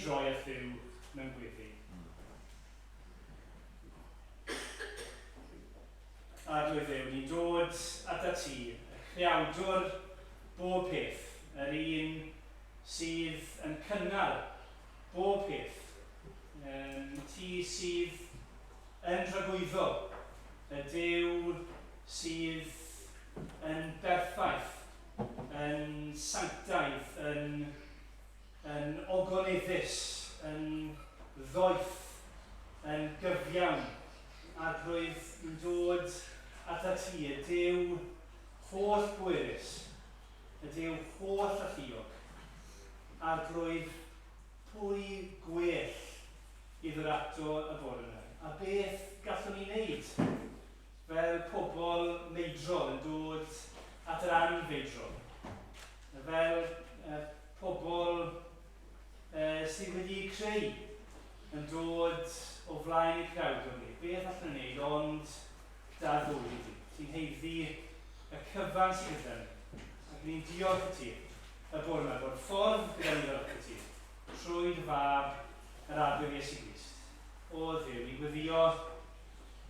droi at Dduw mewn gweddi. Arglwydd Dduw, ni'n dod atat ti, y Creawdwr bob peth, yr un sydd yn cynnal bob peth, ti sydd yn dragwyddol, y Duw sydd yn berffaith, yn sanctaidd, yn, yn ogoneddus, yn ddoeth, yn gyfiawn, Arglwydd, yn dod atat ti, y Duw holl bwerus, y Duw holl alluog. Arglwydd, pwy gwell i ddod ato y bore yma? A beth gallwn ni wneud fel pobl meidrol yn dod at yr anfeidrol? Fel pobl sydd wedi'u creu yn dod o flaen y creawdwr ni, beth allwn ni wneud ond daddoli i ti? Ti'n haeddu y cyfan sydd gyda ni. Ac ni'n diolch i ti y bore yma bod ffordd gyda ni ddod ato ti trwy dy fab yr Arglwydd Iesu Grist. O Dduw, ni'n gweddio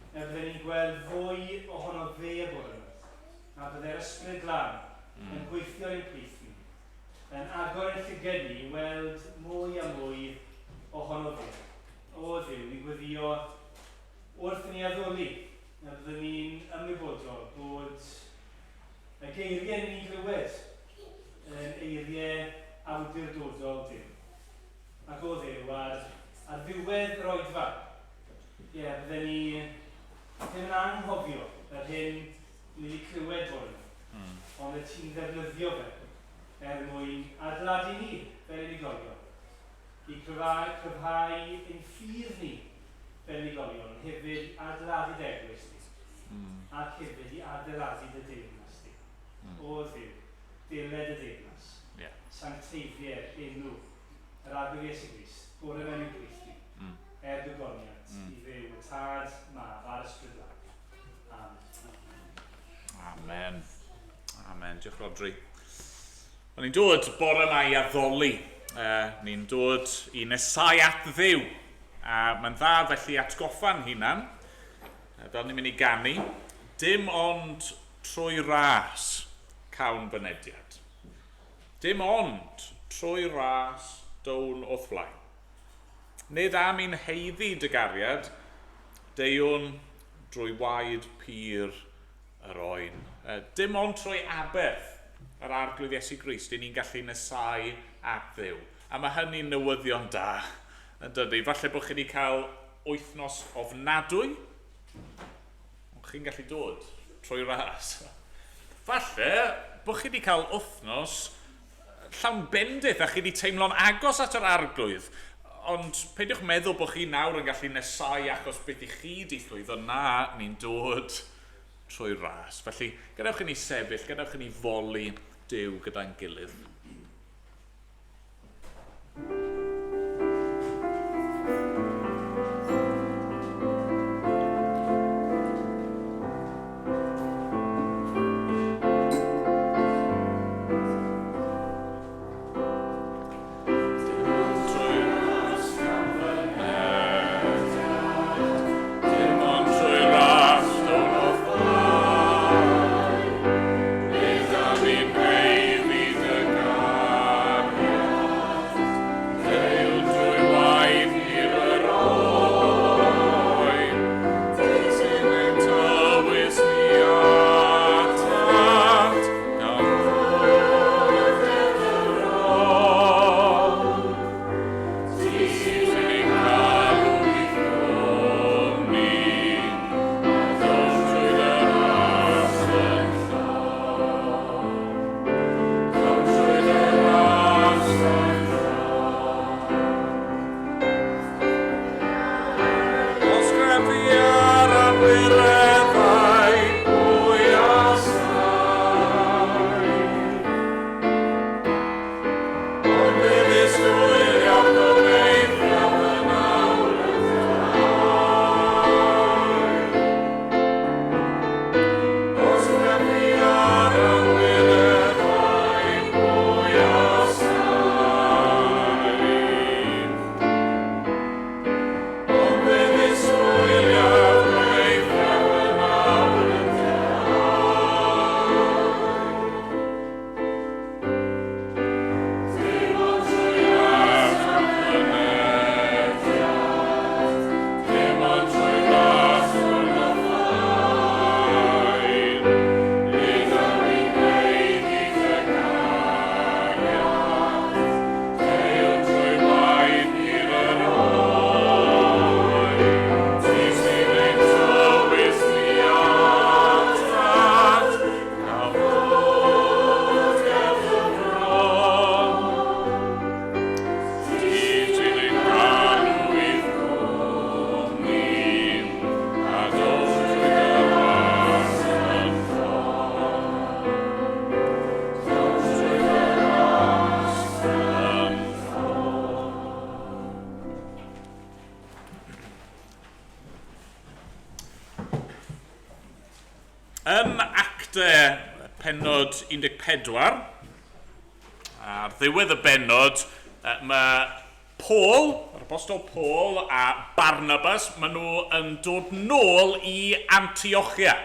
y bydden ni'n gweld fwy ohono fe y bore yma, a bydde'r Ysbryd Glân yn gweithio i'n plith ni, yn agor ein llyged ni i weld mwy a mwy ohono fe. O Dduw, ni'n gweddio wrth i ni addoli, na byddwn ni'n ymwybodol bod y geiriau ni'n glywed yn eiriau awdurdodol Duw. Ac o Dduw, ar, ar ddiwedd yr oedfa, ie, yeah, bydden ni ddim yn anghofio yr hyn ni wedi clywed fore yma, ond y ti'n ddefnyddio fe er mwyn adeiladu ni fel unigolion, i cryfhau, cryfhau ein ffydd ni fel unigolion, ond hefyd adeiladu dy eglwys di, ac hefyd i adeiladu dy deyrnas di. O Dduw, deled y deyrnas, yeah. Sancteiddier enw yr Arglwydd Iesu Grist, bore mewn i'n plith ni, er gogoniant i Dduw y Tad, Mab a'r Ysbryd Glân. Amen. Amen. Amen. Diolch Rodri. O'n ni'n dod bore yma i addoli. Ni'n dod i nesau at Dduw. A mae'n dda felly atgoffa'n hunan, fel ni'n mynd i ganu, dim ond trwy ras cawn fynediad. Dim ond trwy ras down o'th flaen. Nid am i'n haeddu dy gariad, deuwn drwy waed pur yr oen. Dim ond trwy aberth yr Arglwydd Iesu Grist i ni'n gallu nesáu at Dduw. A mae hynny'n newyddion da, yn dydy? Falle bod chi wedi cael wythnos ofnadwy, ond chi'n gallu dod trwy ras. Falle bod chi wedi cael wythnos llawn bendith a chi wedi teimlo'n agos at yr Arglwydd, ond peidiwch meddwl bod chi nawr yn gallu nesau achos beth i chi wedi llwyddo. Na, ni'n dod trwy ras. Felly, gadewch i ni sefyll, gadewch i ni foli Duw gyda'n gilydd. Actau pennod 14. Ar ddiwedd y bennod, mae Paul, yr apostol Paul a Barnabas, maen nhw yn dod nôl i Antiochia.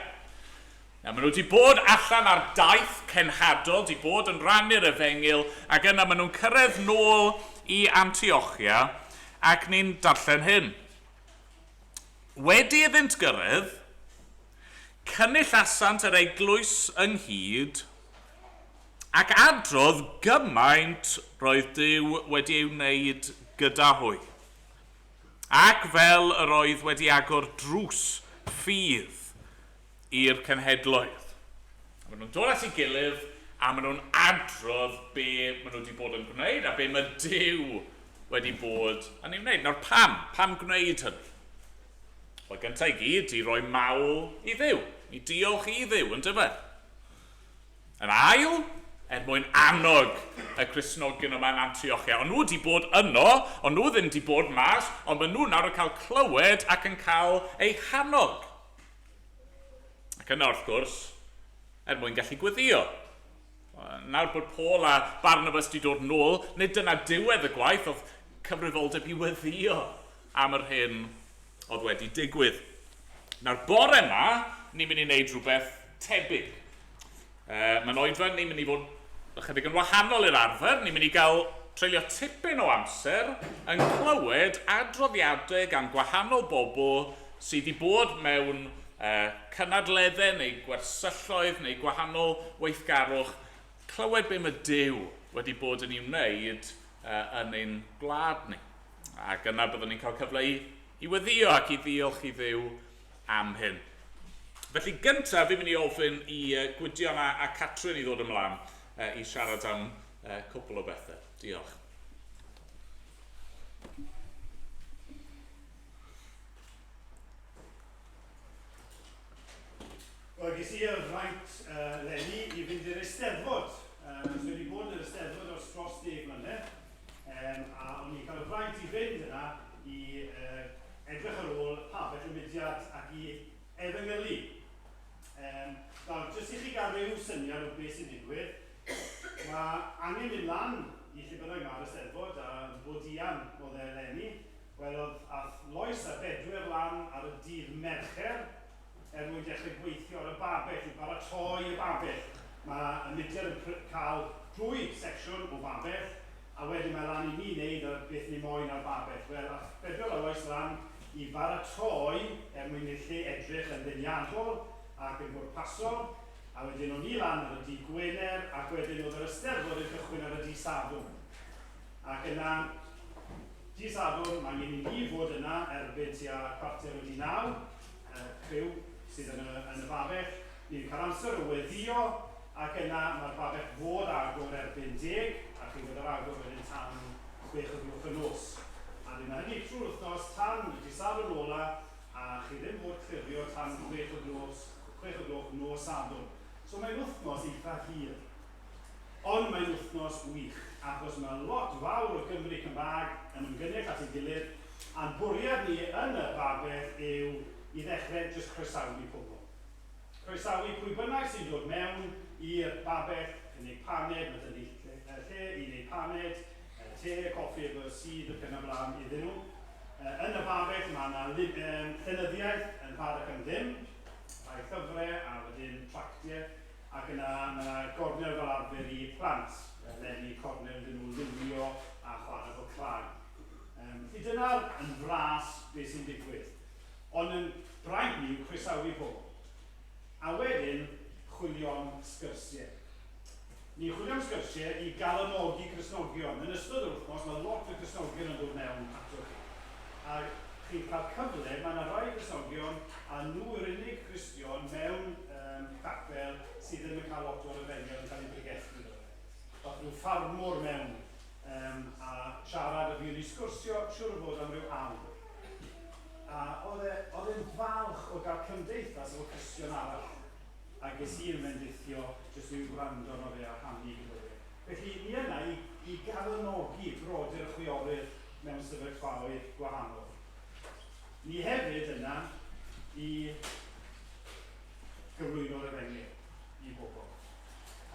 Nawr, maen nhw wedi bod allan ar daith cenhadol, wedi bod yn rhannu'r efengyl, ac yna maen nhw'n cyrraedd nôl i Antiochia, ac ni'n darllen hyn. Wedi iddynt gyrraedd, cynullasant yr eglwys ynghyd, ac adrodd gymaint roedd Duw wedi ei wneud gyda hwy, ac fel yr oedd wedi agor drws ffydd i'r cenhedloedd. A maen nhw'n dod at ei gilydd a maen nhw'n adrodd be maen nhw wedi bod yn gwneud a be mae Duw wedi bod yn ei wneud. Nawr pam? Pam gwneud hynny? Wel, gyntaf i gyd, i roi mawl i Dduw, i diolch i Dduw, yn dyfe? Yn ail, er mwyn annog y Cristnogion yma yn Antiochia. O'n nhw wedi bod yno, o'n nhw ddim wedi bod mas, ond maen nhw nawr yn cael clywed ac yn cael eu hannog. Ac yna, wrth gwrs, er mwyn gallu gweddio. Nawr bod Paul a Barnabas wedi dod nôl, nid dyna diwedd y gwaith, oedd cyfrifoldeb i weddio am yr hyn oedd wedi digwydd. Nawr, bore yma, ni'n mynd i wneud rhywbeth tebyg. Mae'n oedfa ni'n mynd i fod ychydig yn wahanol i'r arfer. Ni'n mynd i gael treulio tipyn o amser yn clywed adroddiadau gan gwahanol bobl sydd wedi bod mewn cynadleddau neu gwersylloedd neu gwahanol weithgarwch, clywed be mae Duw wedi bod yn ei wneud yn ein gwlad ni. Ac yna byddwn ni'n cael cyfle i, i weddio ac i ddiolch i Dduw am hyn. Felly gyntaf, fi'n mynd i ofyn i Gwydion a, a Catrin i ddod ymlaen i siarad am cwpl o bethau. Diolch. Wel, ges i y fraint leni i fynd i'r Eisteddfod. So wedi bod yn yr Eisteddfod ers dros 10 mlynedd, a o'n i'n cael y fraint i fynd yna i edrych ar ôl pabell y mudiad ac i efengylu. Um, nawr, jyst i chi gael rhyw syniad o beth sy'n digwydd, mae angen mynd lan i lle bynnag mae'r Eisteddfod, a Bodian oedd e eleni. Wel, oedd ath Lois a Bedwyr lan ar y dydd Mercher er mwyn dechrau gweithio ar y babell, i baratoi y babell. Mae y mudiad yn cael dwy secsiwn o babell, a wedyn mae lan i ni wneud ar beth ni moyn ar babell. Wel, ath Bedwyr a Lois lan i baratoi er mwyn i'r lle edrych yn ddeniadol ac yn bwrpasol, a wedyn o'n i lan ar y dydd Gwener, ac wedyn oedd yr Eisteddfod yn cychwyn ar y dydd Sadwrn. Ac yna, dydd Sadwrn, mae angen i ni fod yna erbyn tua 9:15, y criw sydd yn y, yn y babell. Ni wedi cael amser o weddïo, ac yna mae'r babell fod agor erbyn 10, a chi fod ar agor wedyn tan 6 o gloch y nos. A wedyn mae hynny trwy'r wythnos tan y dydd Sadwrn ola, a chi ddim fod clirio tan 6 o gloch, 6 o gloch nos Sadwrn. So mae'n wythnos eitha hir. Ond mae'n wythnos wych, achos mae lot fawr o Gymry Cymraeg yn ymgynnull at ei gilydd, a'n bwriad ni yn y babell yw i ddechrau jyst croesawu pobl. Croesawu pwy bynnag sy'n dod mewn i'r babell, cynnig paned, mae 'da ni lle i wneud paned, te, coffi efo sudd ac yn y blaen iddyn nhw. Yn y babell mae yna llenyddiaeth yn rhad ac am ddim, rhai llyfrau a wedyn tractiau. Ac yna mae 'na gornel fel arfer i plant, eleni cornel iddyn nhw liwio a chwarae efo clai. Felly dyna'r yn fras beth sy'n digwydd. Ond yn braint ni yw croesawu pobl. A wedyn chwilio am sgyrsiau. Ni'n chwilio am sgyrsiau i galonogi Cristnogion. Yn ystod yr wythnos mae lot o Gristnogion yn dod mewn ato chi. A chi'n cael cyfle, mae yna rai Cristnogion a nhw yw'r unig Gristion mewn um, capel sydd ddim yn cael lot o'r efengyl yn cael ei bregethu iddo fe. Dath rhyw ffarmwr mewn um, a siarad a fuon ni sgwrsio siwr o fod am ryw awr. A oedd e, oedd e'n falch o gael cymdeithas efo Cristion arall. A ges i'n mendithio jyst i'w gwrando arno fe a rhannu gyda fe. Felly ni yna i, i galonogi brodyr a chwiorydd mewn sefyllfaoedd gwahanol. Ni hefyd yna i gyflwyno'r efengyl, i bobl.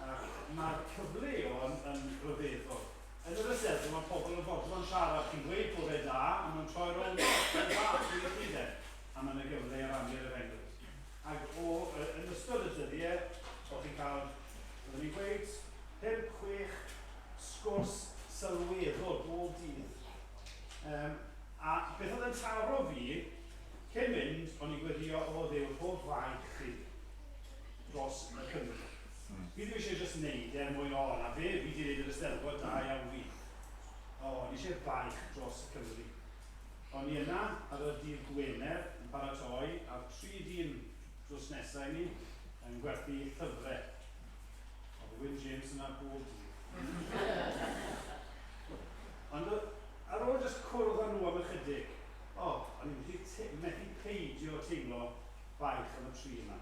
Ac mae'r cyfleon yn rhyfeddol. Yn yr Eisteddfod mae pobl yn fodlon siarad, chi'n gweud bod e da, a maen nhw'n troi rownd yn dda, chi'n chi den, a mae yna gyfle i rannu'r efengyl. Ac o, yn ystod y dyddiau, o'ch chi'n cael, byddwn ni'n gweud, 5, 6 sgwrs sylweddol bob dydd. A beth oedd yn taro fi, cyn mynd, o'n i'n gweddio o Dduw, rho faich chi dros y Cymru. Fi ddim eisiau jyst neud e er mwyn, o, na fe, fi wedi neud yr Eisteddfod, da iawn fi. O, o'n i eisiau baich dros y Cymru. O'n i yna ar y dydd Gwener yn paratoi, a'r tri dyn drws nesaf i ni yn gwerthu llyfrau. Oedd Wyn James yna bob dydd. Ond ar ôl jyst cwrdd â nhw am ychydig, o, o'n i'n methu peidio teimlo baich am y tri yma.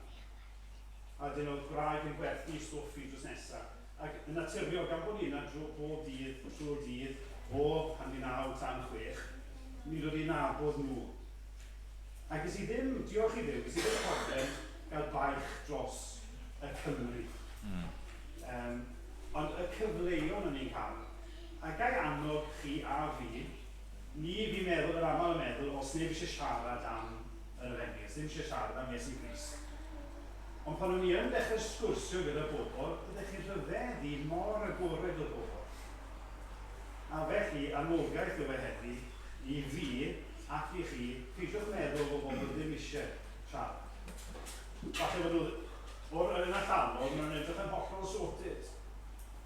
A wedyn oedd gwraig yn gwerthu stwff i drws nesa. Ac yn naturiol, gan bod ni yna bob dydd, trwy'r dydd, o 8:30 tan 6, mi ddod i nabod nhw. A ges i ddim, diolch i Dduw, ges i ddim problem gael baich dros y Cymru. Ond y cyfleon o'n i'n cael. A gai annog chi a fi, ni fi'n meddwl yr aml yn meddwl, os neb eisiau siarad am yr efengyl, os neb eisiau siarad am Iesu Grist. Ond pan o'n i yn dechrau sgwrsio gyda bobl, byddech chi'n rhyfeddu mor agored oedd bobl. A felly, anogaeth yw e heddi i fi ac i chi, peidiwch meddwl bod bobl ddim eisiau siarad. Falle bod nhw, o'r yn allanol, maen nhw'n edrych yn hollol sorted.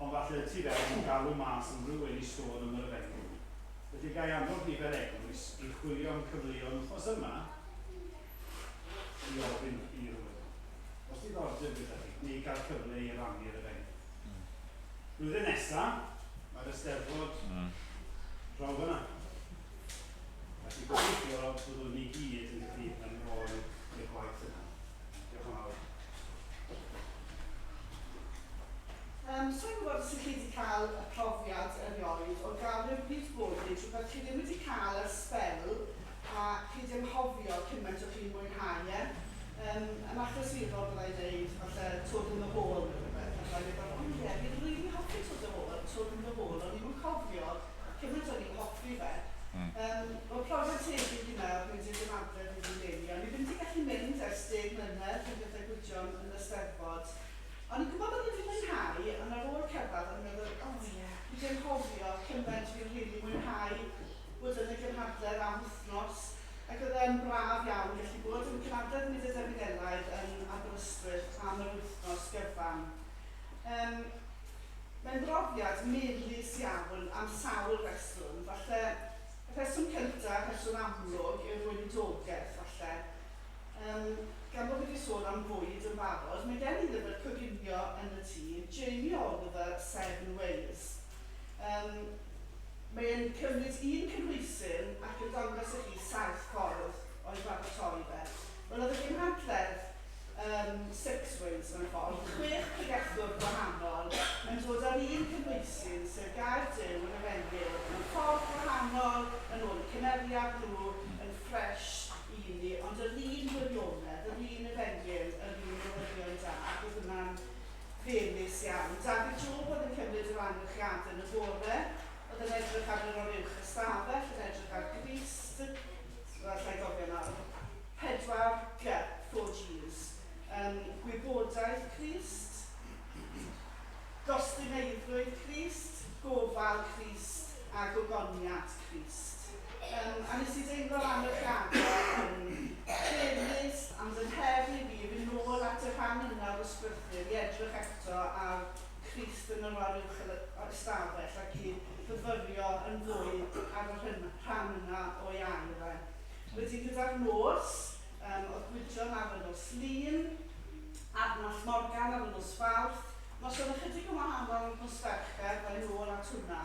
Ond falle tu fewn yn galw mas am rhywun i sôn am yr efengyl. Felly gai annog ni fel eglwys i chwilio am cyfleoedd wythnos yma i ofyn i rhywun. Os diddordeb gyda chi, neu gael cyfle i rannu'r efengyl. Blwyddyn nesa, mae'r Eisteddfod draw fyna. Felly gobeithio byddwn ni gyd yn gallu ymroi i'r gwaith yna. Diolch yn fawr. Sa i'n gwybod os ych chi wedi cael y profiad erioed o gael rhyw bryd bwyd neu rhywbeth chi ddim wedi cael ers sbel a chi wedi anghofio cymaint o'ch chi'n mwynhau e. Yn achlysurol bydda i'n deud falle Toad in the Hole neu rhywbeth, a bydda i'n meddwl, o ie, fi'n rili hoffi Toad the Hole, Toad in the Hole, o'n i'm yn cofio cymaint o'n i'n hoffi fe. Wel, profiad tebyg i 'na oedd mynd i'r gynhadledd i fi leni. O'n i ddim wedi gallu mynd ers 10 mlynedd pan gyda Gwydion yn y Steddfod. O'n i'n gwybod bod wedi mwynhau, ond ar ôl cyrraedd o'n i'n meddwl, o oh, ie, yeah, fi wedi anghofio cymaint fi'n rili mwynhau bod yn y gynhadledd am wythnos. Ac oedd e'n braf iawn gallu bod yn cynhadledd Mudiad Efengelaidd yn Aberystwyth am yr wythnos gyfan. Mae'n brofiad melys iawn am sawl reswm. Falle, y rheswm cyntaf, rheswm amlwg, yw'r weinidogaeth, falle. Gan bod fi wedi sôn am fwyd yn barod, mae gen i lyfr coginio yn y tŷ, Jamie Oliver, Seven Ways. Mae'n cymryd un cynhwysyn ac yn dangos i chi saith ffordd o'i baratoi fe. Wel, oedd y gynhadledd Six Ways mewn ffordd, chwech pregethwr gwahanol yn dod ar un cynhwysyn, sef gair Duw yn efengyl, mewn ffordd gwahanol, yn ôl y cymeriad nhw, yn ffres i ni, ond yr un gwirionedd, yr un efengyl, yr un newyddion da, ac oedd hwnna'n felys iawn. David Job oedd yn cymryd yr anerchiadau yn y bore, oedd yn edrych ar yr oruwch ystafell, yn edrych ar Grist, wel, allai gofio nawr, pedwar G, four Gs. Gwybodaeth Crist, gostyngeiddrwydd Crist, gofal Crist a gogoniant Crist. A nes i deimlo'r anerchiadau yn felys ond yn her i fi fynd nôl at y rhan yna o'r ysgrythur i edrych eto ar Crist yn yr oruwch ystafell ac i fyfyrio yn fwy ar y rhan yna o'i air e. Wedyn gyda'r nos, oedd Gwydion ar y nos Lun, Arnallt Morgan ar y nos Fawrth. Noson ychydig yn wahanol ar nos Fercher, fydda i nôl at hwnna.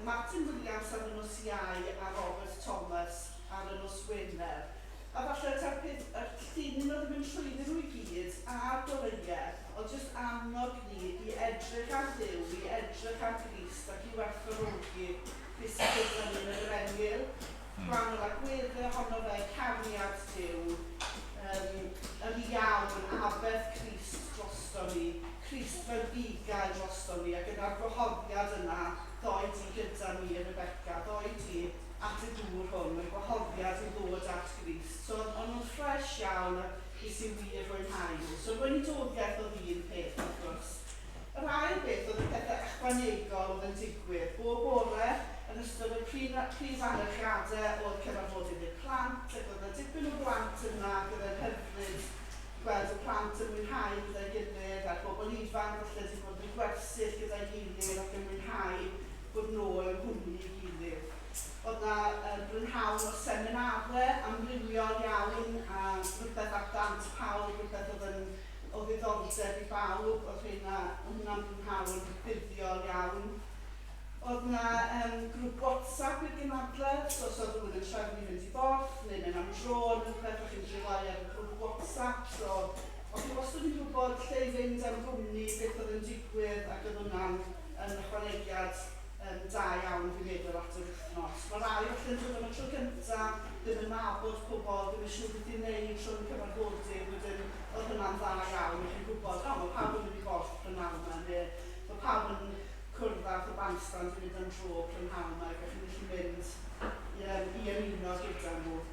Martin Williams ar y nos Iau a Robert Thomas ar y nos Wener. A falle ta'r peth, y llinyn oedd yn mynd trwyddyn nhw i gyd a'r goleuau, oedd jyst annog ni i edrych ar Dduw, i edrych ar Grist ac i werthfawrogi beth sydd gyda ni yn yr efengyl. Gwahanol agweddau ohono fe, cariad Duw, yr iawn, aberth Crist drosto. drosto ni, Crist fel bugail drosto ni, ac yna'r gwahoddiad yna, ddoi di gyda ni, Rebecca, ddoi di at y dŵr hwn, mae'n gwahoddiad i ddod at Grist. So o'n nhw'n ffres iawn a nes i wir fwynhau nhw. So gweinidogaeth oedd un peth, wrth gwrs. Yr ail beth oedd y pethau ychwanegol oedd yn digwydd. Bob bore, yn ystod y prif, prif anerchiadau oedd cyfarfodydd i'r plant, ac oedd yna dipyn o blant yna, ac oedd e'n hyfryd gweld y plant yn mwynhau gyda'i gilydd, a'r bobl ifanc falle wedi bod yn y gwersyll gyda'i gilydd ac yn mwynhau bod nôl yng nghwmni ei gilydd. Oedd 'na brynhawn o seminarau amrywiol iawn, a rhywbeth at ddant pawb, rhywbeth oedd yn o ddiddordeb i bawb, oedd rheina, oedd hwnna'n brynhawn buddiol iawn. Oedd 'na grŵp WhatsApp i'r gynhadledd, so os oedd rhywun yn trefnu fynd i Borth neu mynd am dro neu rhywbeth, o'ch chi'n gallu rhoi ar y grŵp WhatsApp, so o'ch chi wastad yn gwybod lle i fynd am gwmni, beth oedd yn digwydd, ac oedd hwnna'n yn ychwanegiad da iawn fi'n meddwl at yr wythnos. Mae rai falle'n dod am y tro cynta, ddim yn nabod pobl, ddim yn siŵr beth i wneud rhwng cyfarfodydd, wedyn oedd hwnna'n dda iawn, o'ch chi'n gwybod, o, mae pawb yn mynd i Borth prynhawn 'ma, neu mae pawb yn cwrdd â the bandstand i fynd am dro prynhawn 'ma, ac o'ch chi'n gallu mynd i, i ymuno gyda nhw.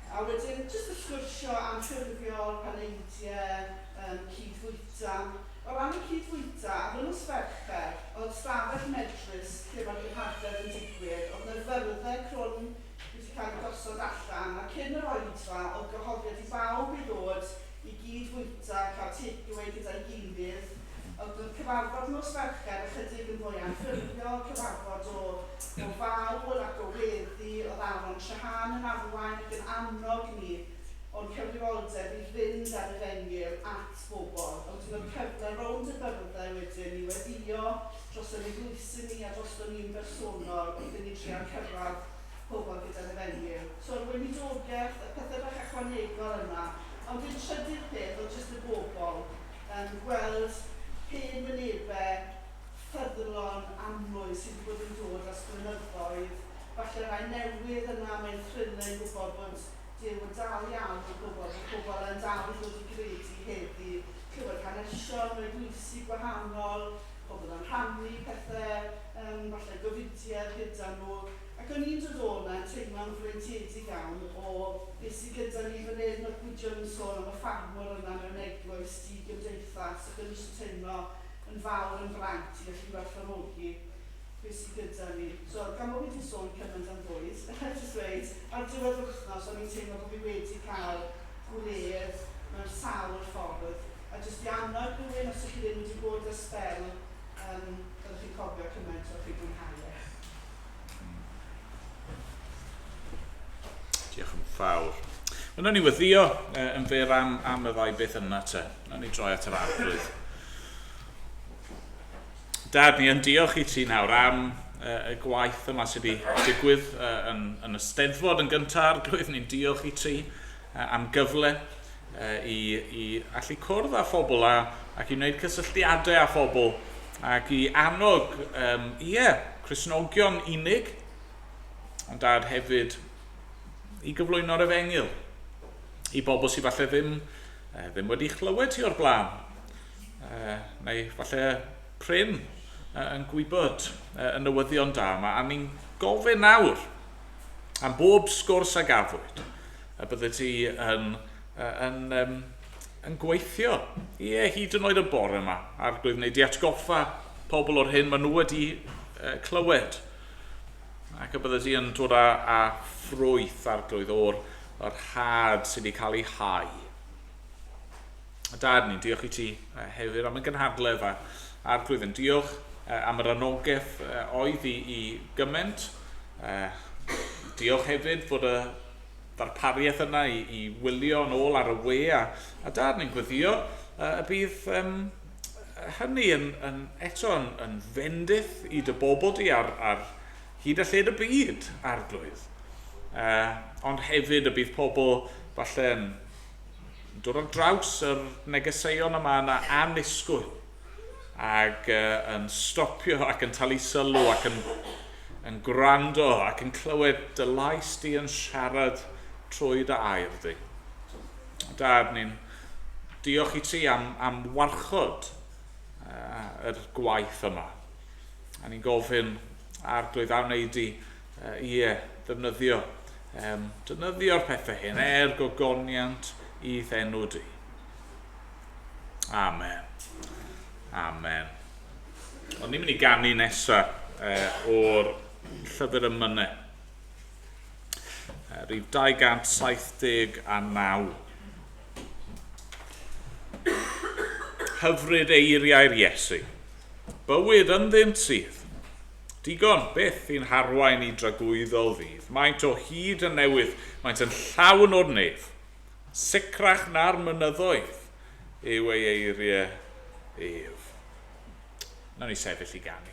A wedyn jyst y sgwrsio anffurfiol, paneidiau, cyd-fwyta. O ran y cyd-fwyta, ar y nos Fercher, oedd stafell medrus lle mae'r gynhadledd yn digwydd, oedd 'na fyrddau crwn wedi cael eu gosod allan, a cyn yr oedfa oedd gwahoddiad i bawb i ddod i gyd-fwyta, cael takeaway gyda'i gilydd. Oedd y cyfarfod nos Fercher ychydig yn fwy anffurfiol, cyfarfod o o fawl ac o weddi, oedd Aaron Trahan yn arwain ac yn annog ni o'n cyfrifoldeb i fynd â'r efengyl at bobl. A wedyn oedd cyfle rownd y byrddau wedyn i weddïo dros ein eglwysi ni a drosto ni'n bersonol wrth i ni trial cyrraedd pobl gyda'r efengyl. So yr weinidogaeth, y pethau bach ychwanegol yna. A wedyn trydydd peth oedd jyst y bobl, gweld hen wynebau ffyddlon amlwg sydd wedi bod yn dod dros blynyddoedd, falle rai newydd yna, mae'n thrilling gwybod bod Duw yn dal i alw pobl, bod pobl yn dal i ddod i gredu heddi, clywed hanesion o eglwysi gwahanol, pobl yn rhannu pethau, falle gofidiau gyda nhw. Ac o'n i'n dod o 'na yn teimlo'n freintiedig iawn o beth sydd gyda ni fan hyn, oedd Gwydion yn sôn am y ffarmwr yna mewn eglwys di-gymdeithas, ac o'n i jyst yn teimlo yn fawr yn fraint i allu gwerthfawrogi beth sydd gyda ni. So, gan bod fi 'di sôn cymaint am fwyd, jyst dweud, ar diwedd yr wythnos o'n i'n teimlo bod fi wedi cael gwledd mewn sawl ffordd, a jyst i annog rhywun, os ych chi ddim wedi bod ers sbel, byddwch chi'n cofio cymaint o'ch chi fwynhau e. Diolch yn fawr. Wel, nawn ni weddio yn fyr am, am y ddau beth yna te. Nawn ni droi at yr arglwydd. Dad, ni yn diolch i ti nawr am y gwaith yma sydd wedi digwydd yn, yn y Steddfod yn gyntaf, arglwydd. Ni'n diolch i ti am gyfle i, i allu cwrdd â phobl a, ac i wneud cysylltiadau â phobl ac i annog, um, ie, Cristnogion unig, ond dad hefyd i gyflwyno'r efengyl i bobl sydd falle ddim, ddim wedi chlywed ti o'r blaen, neu falle prin yn gwybod y newyddion da yma, a ni'n gofyn nawr am bob sgwrs a gafwyd, y bydde ti yn, yn, um, yn gweithio, ie, hyd yn oed y bore yma, arglwydd, neu di atgoffa pobl o'r hyn maen nhw wedi clywed, ac y bydde ti yn dod â, â ffrwyth arglwydd o'r, o'r had sydd wedi cael ei hau. A dad, ni'n diolch i ti hefyd am y gynhadledd a arglwydd yn diolch am yr anogaeth oedd i, i gymaint. Diolch hefyd fod y ddarpariaeth yna i, i wylio yn ôl ar y we a, a dad ni'n gweddio y bydd um, hynny yn, yn, eto yn, yn fendith i dy bobl di ar, ar hyd a lled y byd, arglwydd. Ond hefyd y bydd pobl falle yn dod ar draws yr negeseuon yma yna annisgwyl ac uh, yn stopio ac yn talu sylw ac yn, yn gwrando ac yn clywed dy lais di yn siarad trwy dy air di. Dad, ni'n diolch i ti am, am warchod. yr gwaith yma. A ni'n gofyn Arglwydd a wnei di, ie, ddefnyddio, defnyddio'r pethau hyn er gogoniant i'th enw di. Amen. Amen. Ond ni'n mynd i ganu nesaf o'r llyfr emynau. Rhif 279. Hyfryd eiriau'r Iesu. Bywyd ynddynt sydd. Digon byth i'n harwain i dragwyddol ddydd. Maent o hyd yn newydd, maent yn llawn o'r nef. Sicrach na'r mynyddoedd yw ei eiriau ef. Nawn ni sefyll i ganu.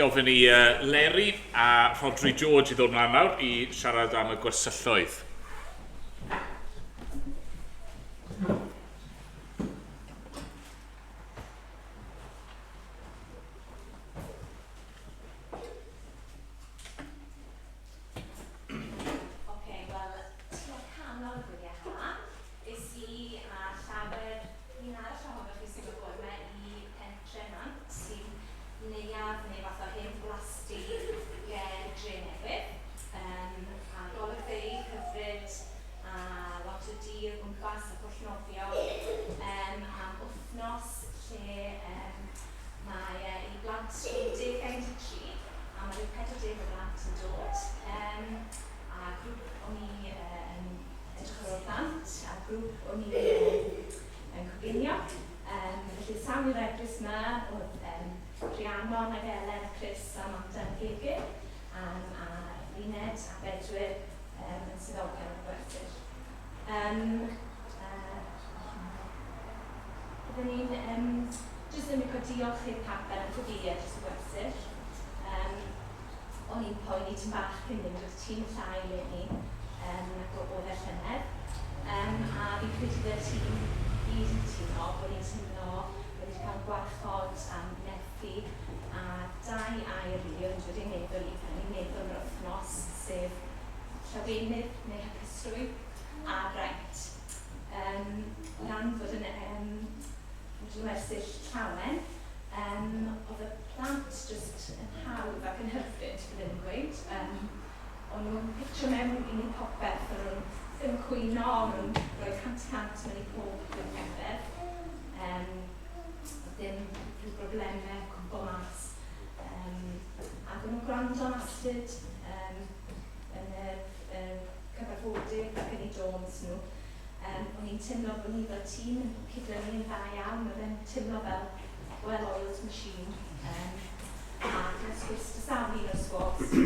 Ofyn i Leri a Rhodri George i ddod mlaen nawr i siarad am y gwersylloedd. Neuadd neu fath o hen blasty ger Drenewydd. A golygfeydd hyfryd a lot o dir o gwmpas a pwll nofio am wythnos lle mae e i blant rhwng 10 a 13 a mae rhyw 40 o blant yn dod. A grŵp o'n i yn edrych ar ôl plant a grŵp o'n i yn coginio. Felly sawl i'r eglwys yma oedd Rhiannon ac Elen a Chris a Amanda yn gegin, a Luned a Bedwyr yn swyddogion y gwersyll. Byddwn ni'n jyst yn licio diolch i'r capel am gweddïau dros y gwersyll. O'n i'n poeni tipyn bach cyn mynd, oedd tîm llai eleni nag oedd e llynedd. A fi'n credu byddai'r tîm gyd yn cytuno bod ni'n teimlo bod ni wedi cael gwarchod a nerthu a dau air rili oedd yn dod i'n meddwl i pan o'n i'n meddwl am yr wythnos, sef llawenydd neu hapusrwydd a braint. O ran fod yn fod yn wersyll llawen, oedd y plant jyst yn hawdd ac yn hyfryd, bydden i'n gweud. O'n nhw'n pitio mewn i wneud popeth, o'n nhw'n ddim yn cwyno, o'n nhw'n rhoi 100% mewn i pob gweithgaredd. Oedd ddim rhyw broblemau cwmpo mas. Ac o'n nhw'n gwrando'n astud yn y cyfarfodydd ac yn eu dawns nhw. O'n i'n teimlo bod ni fel tîm yn cydlynu yn dda iawn, oedd e'n teimlo fel well-oiled machine. A cael sgwrs dy sawl un o'r squads.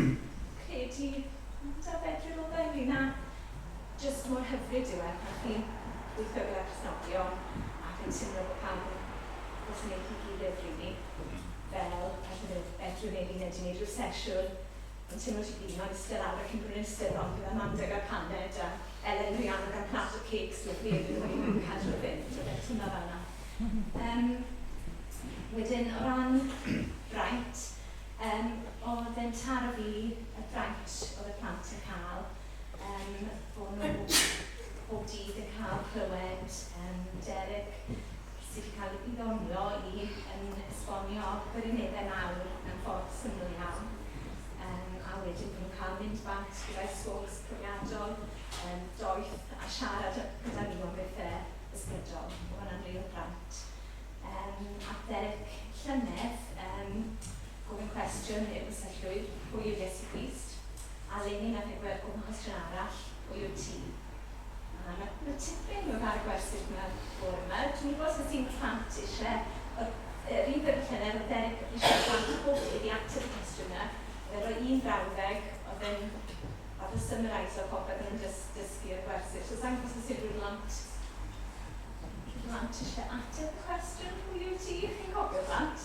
Credu, da fedrul oedd e ynglyn â jyst mor hyfryd yw e pan chi'n gweithio gyda Cristnogion ac yn teimlo bod pawb yn gwasanaethu gilydd rili, fel falle bydd Bedwyr neu Luned 'di wneud rhyw sesiwn yn teimlo ti gyd ma'n iste lawr ac yn bod yn iste rownd gyda Amanda gael paned a Elen Rhiannon gael plât o cakes lyfli iddyn nhw i cadw nhw fynd, oedd e'n teimlo fel 'na. Um, wedyn o ran braint, um, oedd e'n taro fi y braint oedd y plant yn cael, um, bod nhw bob dydd yn cael clywed um, Derek sydd wedi cael ei ddonio i yn esbonio gwirioneddau mawr mewn ffordd syml iawn. A wedyn bod nhw'n cael mynd bant gyda'i sgwrs profiadol, doeth a siarad gyda nhw am bethau ysbrydol. Oedd hwnna'n real braint. A Derek llynedd, gofyn cwestiwn i'r gwersyllwyr, pwy yw Iesu Grist? A leni nath e gofyn cwestiwn arall, pwy yw ti? A mae, mae tipyn o ar y gwersyll yma bore yma. Dwi'n gwybod os yw'n plant eisiau, yr un peth llynedd, oedd Derek eisiau plant pob dydd i ateb y cwestiwn yna. Oedd e'n rhoi un brawddeg, oedd e'n fath o summarise o popeth o'n nhw'n dysgu ar y gwersyll. So sa'n gwybod os yw rhywun plant eisiau ateb y cwestiwn, pwy yw ti? Chi'n cofio plant?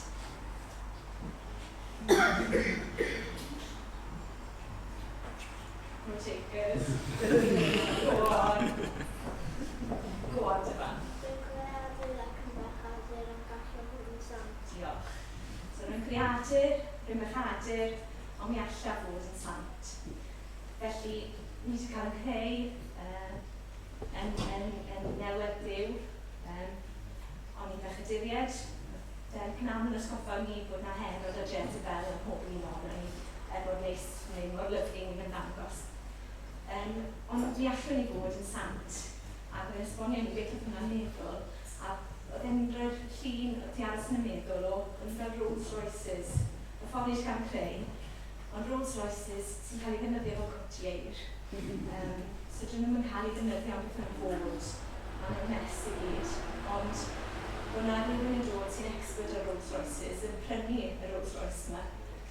No takers. Go on. Go on, Dyfan. Dwi'n greadur ac yn bechadur yn gallu bod yn sant. Diolch. So rwy'n greadur, rwy'n bechadur, ond mi allaf fod yn sant. Felly, ni wedi cael yn creu yn, yn, yn newid Duw, ond ni'n bechaduriaid. Derek yn aml yn atgoffa ni bod na Herod a Jezebel yn mhob un ohonon ni, er mor neis neu mor lyfli ni'n ymddangos. Ond mi allwn ni fod yn sant, a bydd e'n esbonio ni beth oedd hwnna'n meddwl, a oedd e'n rhoi'r llun oedd 'di aros yn y meddwl o, o'n nhw fel Rolls Royces, y ffordd ni wedi cael ein creu, ond Rolls Royces sy'n cael ei ddefnyddio fel cwt ieir. So dyn nhw'm yn cael ei ddefnyddio am beth maen nhw'n fod, maen nhw'n mess i gyd, ond bod 'na rhywun yn dod sy'n expert ar Rolls Royces yn prynu y Rolls Royce 'ma,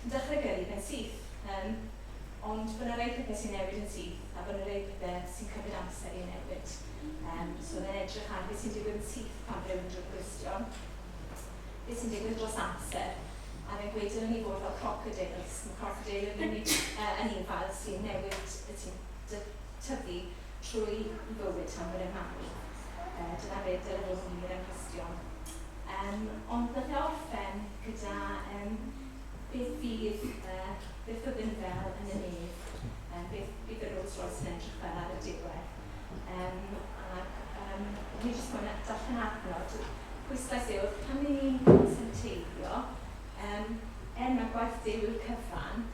yn dechrau gyrru fe'n syth, ond bod 'na rai pethau sy'n newid yn syth a bod 'na rai pethau sy'n cymryd amser i newid. So oedd e'n edrych ar beth sy'n digwydd yn syth pan rywun yn dod yn Gristion, beth sy'n digwydd dros amser, a fe'n gweud dylen ni fod fel crocodiles. Mae crocodile yn anifail sy'n newid, sy'n tyfu trwy i fywyd tan bod e'n marw. Dyna beth dyle fod yn wir am Gristion. Ond nath e orffen gyda beth fydd, beth fyddwn fel yn y nef, beth bydd y Rolls Royce yn edrych fel ar y diwedd. Ac ni jyst moyn darllen adnod. Pwyslais yw, pan ni'n consenteiddio, er mae gwaith Duw yw'r cyfan,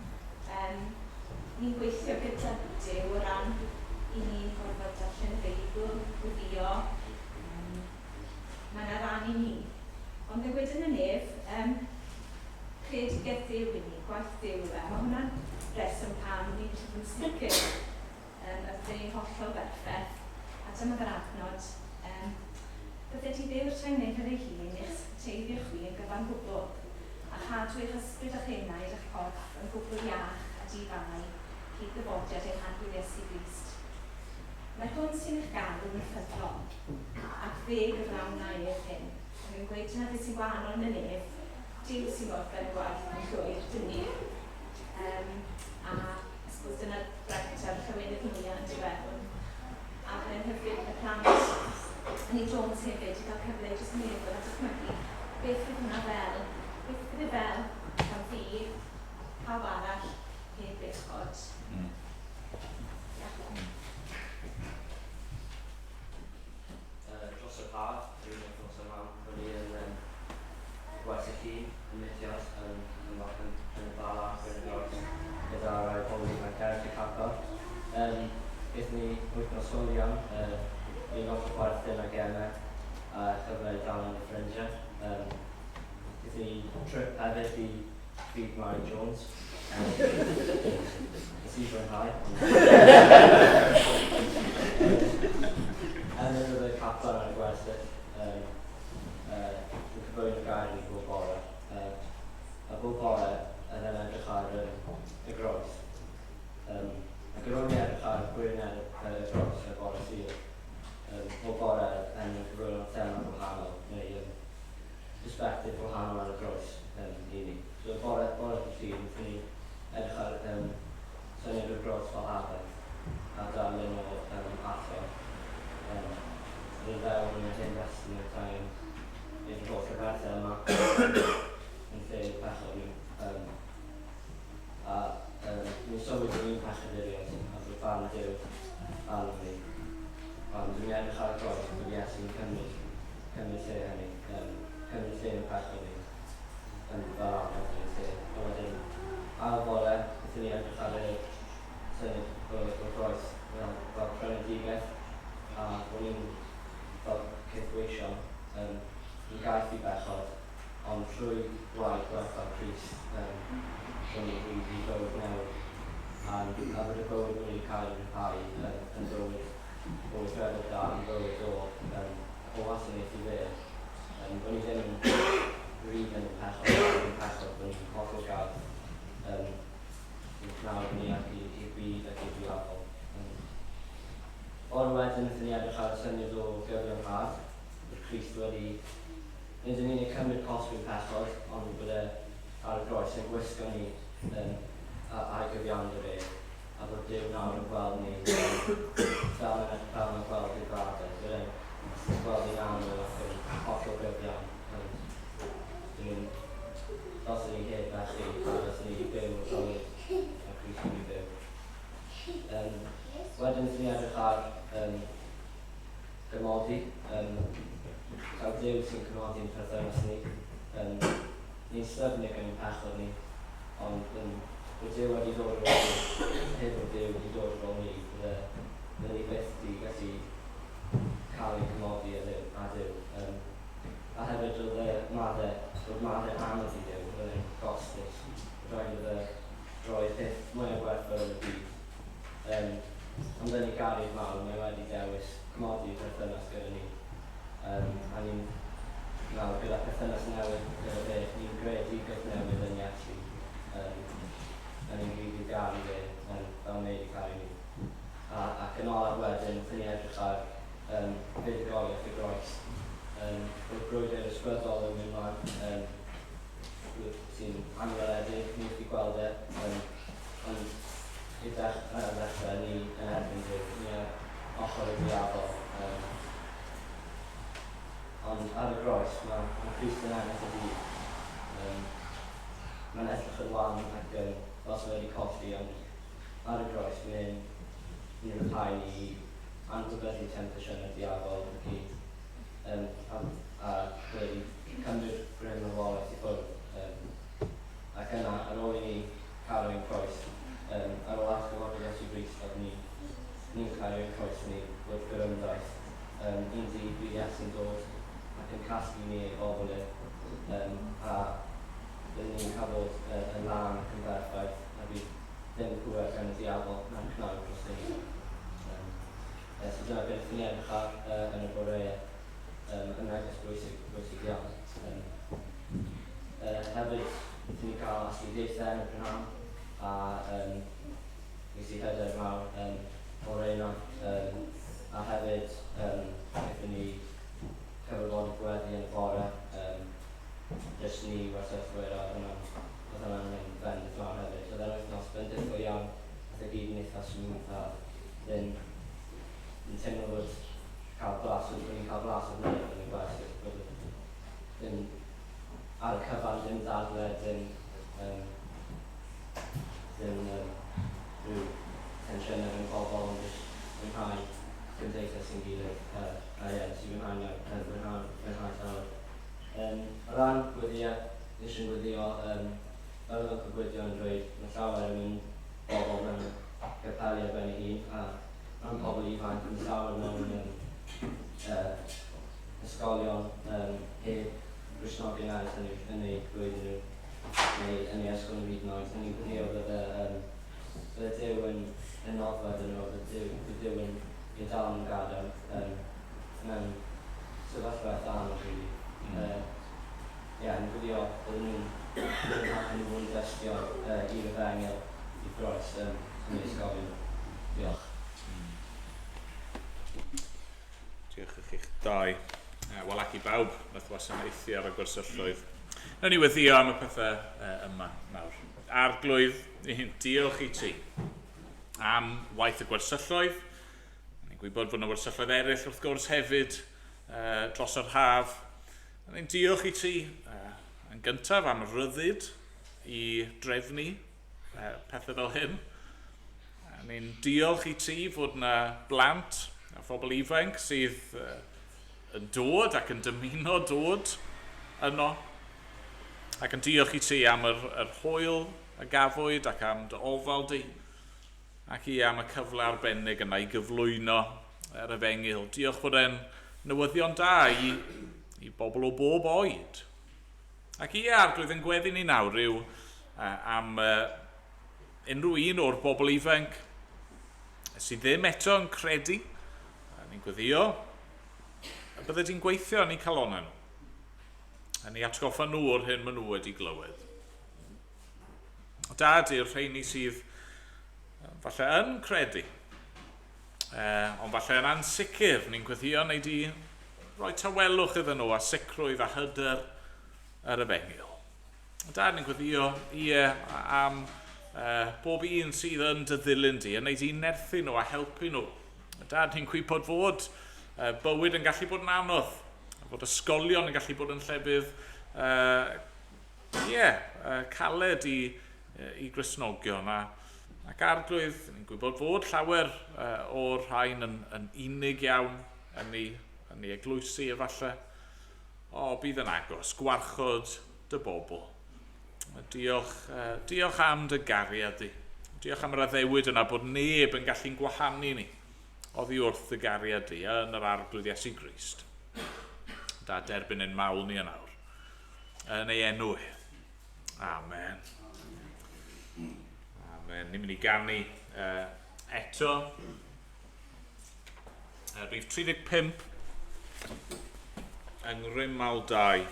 ni'n gweithio gyda Duw o ran i ni'n gorfod darllen y Beibl, gweddio, mae yna ran i ni. Ond fe gweud yn y nef, creadigaeth Duw i ni, gwaith Duw yw e. Mae hwnna'n reswm pam ni'n gallu bod yn sicr y byddwn ni'n hollol berffaith. A dyma fy'r adnod. Bydde ti Dduw'r Trengneifr ei hun eich teiddio chwi yn gyfan gwbl, a chadw eich ysbryd a'ch enaid a'ch corff yn gwbl iach a di-fai hyd ddyfodiad ein Harglwydd Iesu Grist. Mae'r hwn sy'n eich galw yn ffyddlon, ac fe gyflawna ef hyn. Ac yn gweud dyna beth sy'n wahanol yn y nef, Duw sy'n gorffen y gwaith yn llwyr, dim ni. A I suppose dyna'r braint a'r llawenydd mwyaf yn diweddwn. A byddai'n hyfryd y plant yn ei Jones hefyd i gael cyfle i jyst meddwl a dychmygu beth fydd hwnna fel, beth fydd e fel pan fi, pawb arall, heb bechod. Diolch. Dros yr haf, yr un wythnos yma, o'n i yn gwersyll llun yn Muthias yn, yn, yn, yn y Bala, Bryn y Groes, gyda rai pobl ifanc eraill y capel. Gaethon ni wythnos hwyl iawn, ni'n lot o chwerthin a gemau a chyfle i dal yn y ffrindiau. Gaethon ni trip hefyd i Pryd Mari Jones. Nes i fwynhau. cyflwyno gair i ni bob bore. A bob bore oedd e'n edrych ar y groes. Ac ar ôl ni edrych ar gwirionedd y groes ar bore Sul, bob bore yn cyflwyno thema gwahanol neu perspective gwahanol ar y groes i ni. So bore dydd Llun, wnaethon ni edrych ar syniad o'r groes fel aberth a darlun o allor. Yn y fewn yn yr Hen Destament angen gwneud yr holl aberthau yma yn lle pechod nhw. A ni'n sylwi bod ni'n pechaduriaid a bod barn Duw arno ni. Ond dwi'n edrych ar y groes bod Iesu'n cymryd lle hynny, cymryd lle yn pechod ni yn fel aberth yn ei lle. A wedyn, ar y bore, wnaethon ni edrych ar y syniad o'r groes fel prynedigaeth, a bod ni'n fel caethweision, yn gaeth i bechod, ond trwy gwaed gwerthfawr Crist, bod ni'n rhydd i fywyd newydd. A bod y bywyd bod ni'n cael ei ryddhau yn bywyd o weithredoedd da, yn bywyd o wasanaethu fe. Bod ni ddim yn rhydd yn y pechod, yn y pechod, bod ni'n hollol gaeth i'n cnawd ni ac i'r byd ac i'r diafol. Bore wedyn, wnaethon ni edrych ar y syniad o gyfiawnhad, bod Crist wedi nid yn unig cymryd cosb i'n pechod, ond bod e ar y groes yn gwisgo ni a'i gyfiawnder e, a bod Duw nawr yn gweld ni fel mae'n gweld ei fab e, bod e'n gweld ni'n annwyl ac yn hollol gyfiawn. Dyn ni'n, fel sy'n ni heb bechu, a fel sy'n ni wedi byw y bywyd mae Crist wedi byw. Wedyn wnaethon ni edrych ar gymodi, taw Duw sy'n cymodi yn perthynas ni. Ni'n styfnig yn ein pechod ni, ond bod Duw wedi dod ar ôl ni, heb bod Duw wedi dod ar ôl ni, bydde ni byth wedi gallu cael ein cymodi â Duw. A Duw. A hefyd oedd e madde, bod madde anodd i Dduw, oedd e'n gostus. Rhaid iddo roi peth mwyaf gwerthfawr yn y byd. Ond yn ei gariad mawr, mae wedi dewis cymodi perthynas gyda ni. A ni'n nawr gyda perthynas newydd gyda fe, ni'n greadigaeth newydd yn Iesu. A ni'n rhydd i'w garu fe fel mae wedi caru ni. Ac yn olaf wedyn, wnaethon ni edrych ar fuddugoliaeth y groes. Bod brwydr ysbrydol yn mynd mlaen, sy'n anweledig, ni wedi gweld e, ond i ddechrau ni yn erbyn Duw, ni ar ochr y diafol. Ond ar y groes, mae Crist yn ennill y dydd. Mae'n edrych yn wan ac yn fel sydd wedi colli, ond ar y groes mae'n rhyddhau ni i anwybyddu temptasiynau diafol i gyd. A wedi cymryd grym marwolaeth i ffwrdd. Ac yna, ar ôl i ni cario ein croes, ar ôl atgyfodi Iesu Grist, a ni'n cario ein croes ni wrth gorymdaith, un dydd bydd Iesu'n dod ac yn casglu ni ei bobl e, a byddwn ni'n cael bod yn lân ac yn berffaith, a bydd ddim pŵer gan y diafol na'r cnawd dros ni. So dyna beth ni'n edrych ar yn y boreau, yn neges bwysig, bwysig iawn. Hefyd, wnaethon ni cael astudiaethau yn y prynhawn, a nes i hyder mawr o'r rheina. A hefyd, wnaethon ni cyfarfod gweddi yn y bore, jyst ni wersyllwyr, a oedd hwnna'n mynd bendith mawr hefyd. Oedd e'n wythnos bendithol iawn, oedd e gyd yn eitha smooth a ddim yn teimlo bod cael blas, bod ni'n cael blas o'r nef yn y gwersyll, bod ddim ar y cyfan, ddim dadle, ddim rhyw tensiynau rhwng pobl, ond jyst mwynhau cymdeithas yn gilydd. A ie, nes i fwynhau, mwynhau llawer. O ran gweddïau, nes i'n gweddio, fel oedd Uncle Gwydion yn dweud, mae llawer yn mynd bobl mewn capeli ar ben ei hun, a mewn pobl ifanc, mae llawer mewn ysgolion heb Gristnogion eraill yn eu blwyddyn nhw, neu yn eu ysgol nhw hyd yn oed. A ni'n gweddio bydde Duw yn noddfa iddyn nhw, bydde Duw yn eu dal nhw'n gadarn mewn sefyllfa eitha anodd, really. bydden nhw'n bydden nhw'n hapus i fod yn dystion i'r efengyl, i Groes yn eu ysgolion nhw. Diolch. Diolch i chi'ch dau. Wel, ac i bawb nath wasanaethu ar y gwersylloedd. Nawn ni weddio am y pethau yma nawr. Arglwydd, diolch i ti am waith y gwersylloedd. Ni'n gwybod fod yna wersylloedd eraill wrth gwrs hefyd dros yr haf. Ni'n diolch i ti yn gyntaf am ryddid i drefnu pethau fel hyn. Ni'n diolch i ti fod yna blant a phobl ifanc sydd yn dod ac yn dymuno dod yno. Ac yn diolch i ti am yr, yr hwyl a gafwyd ac am dy ofal di. Ac i am y cyfle arbennig yna i gyflwyno yr efengyl. Diolch fod e'n newyddion da i, i bobl o bob oed. Ac ie, Arglwydd, yn gweddi ni nawr yw am unrhyw un o'r bobl ifanc sydd ddim eto yn credu, ni'n gweddio, y bydde di'n gweithio yn eu calonnau nhw, yn ei atgoffa nhw o'r hyn maen nhw wedi glywed. Dad i'r rheini sydd falle yn credu, ond falle yn ansicr, ni'n gweddio neu di roi tawelwch iddyn nhw a sicrwydd a hyder yr efengyl. Dad, ni'n gweddio, ie, am bob un sydd yn dy ddilyn di, yn neud i nerthu nhw a helpu nhw. Dad, ni'n gwybod fod bywyd yn gallu bod yn anodd, fod ysgolion yn gallu bod yn llefydd ie, caled i, i Gristnogion. A, ac Arglwydd, ni'n gwybod fod llawer o'r rhain yn, yn unig iawn yn ei, yn ei eglwysi efallai. O, bydd yn agos, gwarchod dy bobl. Diolch, diolch am dy gariad di. Diolch am yr addewid yna bod neb yn gallu'n gwahanu ni oddi wrth dy gariad di yn yr Arglwydd Iesu Grist. Da derbyn ein mawl ni yn awr. Yn ei enw e. Amen. Amen. Ni'n mynd i ganu eto. Rhif 35 yng Ngrymal 2.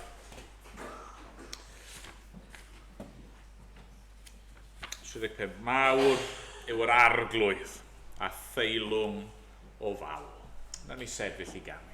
35. Mawr yw yr Arglwydd a theilwng o fawl. Na ni sefyll i ganu.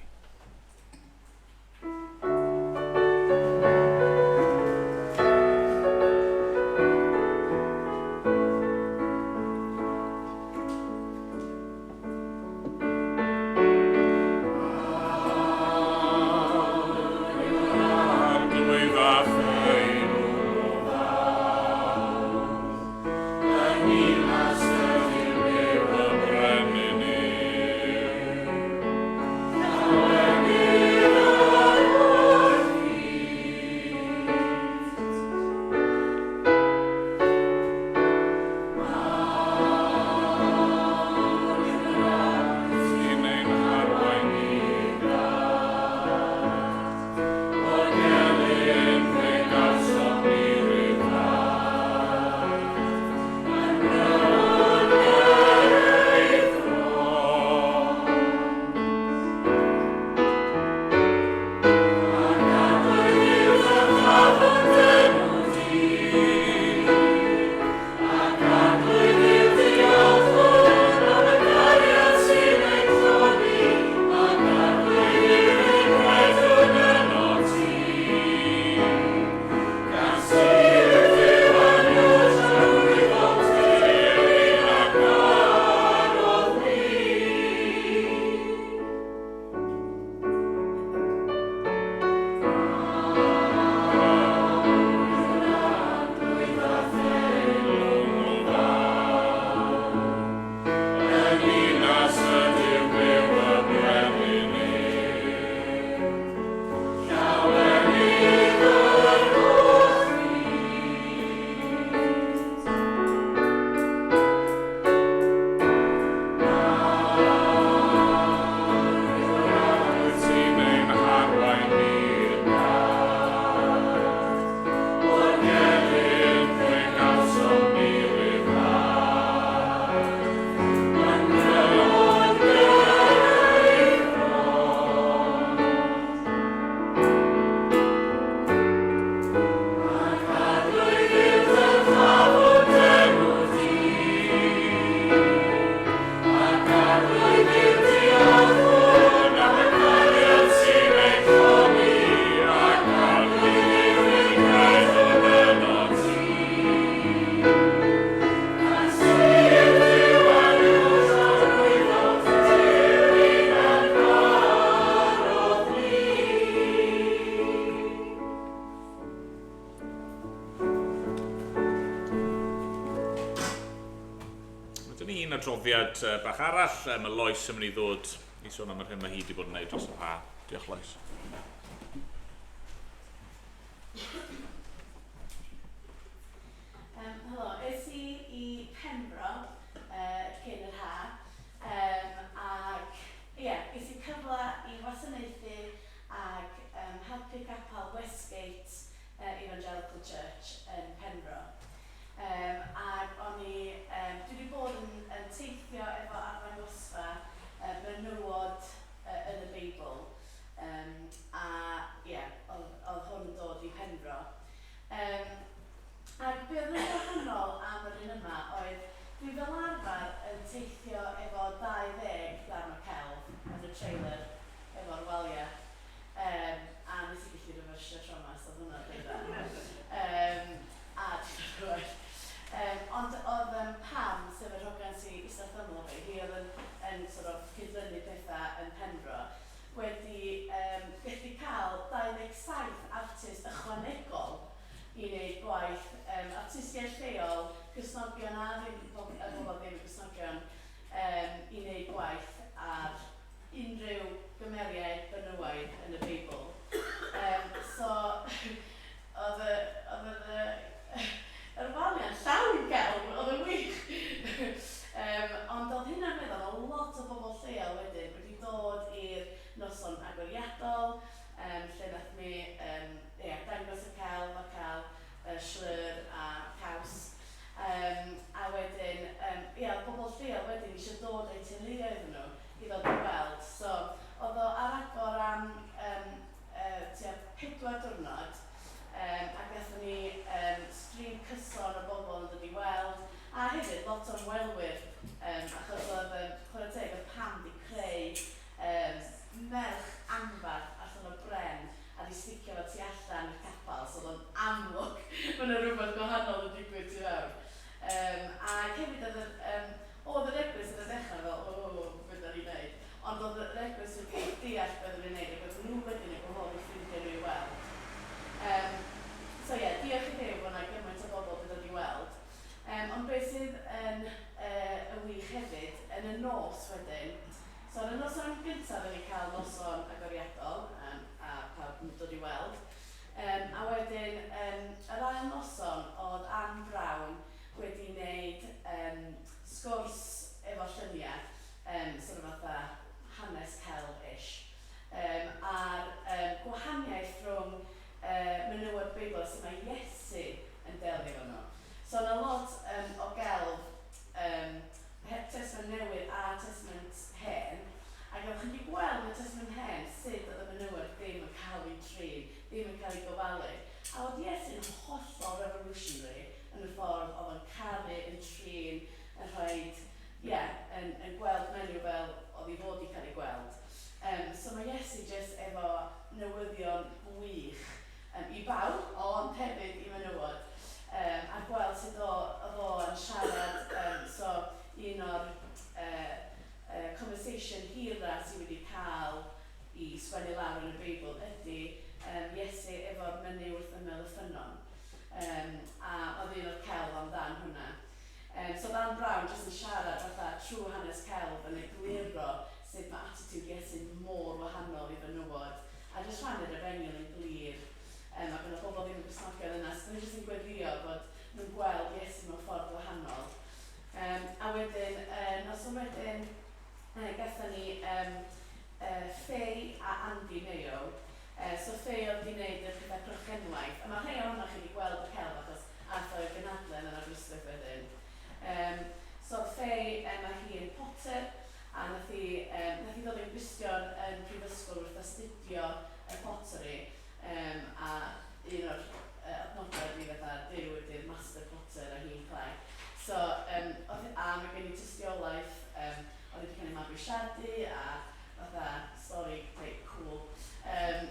Un adroddiad bach arall, mae Lois yn mynd i ddod i sôn am yr hyn mae hi wedi bod yn gwneud dros yr ha. Diolch, Lois. Helo, es i i Penfro cyn yr ha, ac ie, yeah, ges i cyfle i wasanaethu ac helpu capel Westgate Evangelical Church yn Penfro. Ac o'n i, dwi wedi bod yn, yn teithio efo arddangosfa menywod yn y Beibl, a ie, yeah, oedd, oedd hwn yn dod i Penfro. Ac be oedd yn wahanol am yr un yma oedd dwi fel arfer yn teithio efo 20 darn o celf yn y trailer efo'r waliau. A nes i gallu refersio tro 'ma, so oedd hwnna'n reit dda. A tipyn bach well. Ond oedd Pam, sef yr hogan sy ista wrth ymyl fi, hi oedd yn, yn sort of cydlynu pethau yn Penfro, wedi gallu cael 27 artist ychwanegol i wneud gwaith, artistiaid lleol, Cristnogion a ddim, pobl ddim yn Gristnogion, i wneud gwaith ar unrhyw gymeriaid benywaidd yn y Beibl. So, oedd y, oedd y, yr waliau'n llawn gelf, oedd yn wych! Ond oedd hynna'n meddwl, oedd lot o bobl lleol wedyn wedi dod i'r noson agoriadol, lle nath ni ia, dangos y celf a cael slur a caws. A wedyn, ia, oedd pobl lleol wedyn eisiau dod â'u teuluoedd nhw i ddod i weld. So, oedd o ar agor am tua 4 diwrnod, a gathon ni stream cyson o bobl yn dod i weld, a hefyd lot o ymwelwyr, achos oedd, chwarae teg, oedd Pam 'di creu merch anferth allan o bren a 'di sticio fo tu allan i'r capel, so oedd o'n amlwg bod 'na rywbeth gwahanol yn digwydd tu fewn. Ac hefyd oedd yr, oedd yr eglwys ar y dechrau fel, o, be dan ni'n neud? Ond oedd yr eglwys wedi deall be oedden ni'n neud ac oedd nhw wedyn yn gwahodd eu ffrindiau nhw i weld. So ie, diolch i Dduw bod 'na gymaint o bobl 'di dod i weld. Ond be sydd yn yn wych hefyd, yn y nos wedyn, so ar y noson gyntaf oedden ni'n cael noson agoriadol a pawb yn dod i weld. A wedyn yr ail noson oedd Ann Brown wedi wneud sgwrs efo lluniau, sort of fatha hanes celf-ish, a'r gwahaniaeth rhwng menywod Beibl a sut mae Iesu yn delio efo nhw. So oedd 'na lot o gelf, Testament Newydd a Testament Hen, ac oeddech chi'n gallu gweld yn y Testament Hen sut oedd y menywod ddim yn cael eu trin, ddim yn cael eu gofalu. A oedd Iesu'n hollol revolutionary yn y ffordd oedd o'n caru, yn trin, yn rhoid, ie, yn, yn gweld menyw fel oedd hi fod i cael ei gweld. So mae Iesu jyst efo newyddion gwych i bawb, ond hefyd i menywod. A gweld sut o, oedd o yn siarad, so un o'r conversation hira sydd wedi cael i sgwennu lawr yn y Beibl ydy Iesu efo'r menyw wrth ymyl y ffynnon. A oedd un o'r celf amdan hwnna. So oedd Ann Brown jyst yn siarad fatha trwy hanes celf yn egluro sut mae attitude Iesu mor wahanol i fenywod, a jyst rhannu'r efengyl yn glir. Ac oedd 'na bobl ddim yn Gristnogion yna, so dan ni jyst yn gweddïo bod nhw'n gweld Iesu mewn ffordd wahanol. A wedyn, noson wedyn, gathon ni Faye a Andy Mayo. So Faye oedd 'di wneud y pethau crochenwaith, a mae rhai ohonoch chi 'di gweld y celf achos aeth o i'r gynhadledd yn Aberystwyth wedyn. So oedd Faye, mae hi yn potter, a nath hi, nath hi ddod yn Gristion yn prifysgol wrth astudio y pottery, a un o'r adnodau ydi fatha Duw ydy'r master potter a hi'n clai. So, oedd, a mae gen i tystiolaeth, oedd hi 'di cael ei mabwysiadu a fatha stori reit cŵl.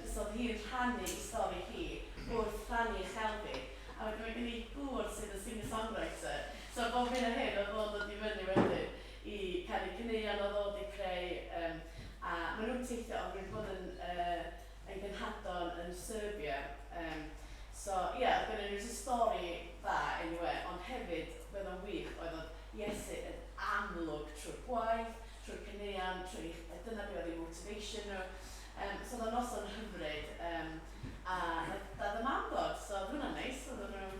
So oedd hi'n rhannu ei stori hi wrth rhannu ei chelf hi. A wedyn mae gen i gŵr sydd yn singer-songwriter, so bob hyn a hyn oedd o'n dod i fyny wedyn i canu caneuon oedd o 'di creu, a maen nhw'n teithio, ond maen nhw 'di bod yn... exhibition nhw. So oedd o'n noson hyfryd, um, a nath dad a mam ddod, so oedd hwnna'n neis, oedden nhw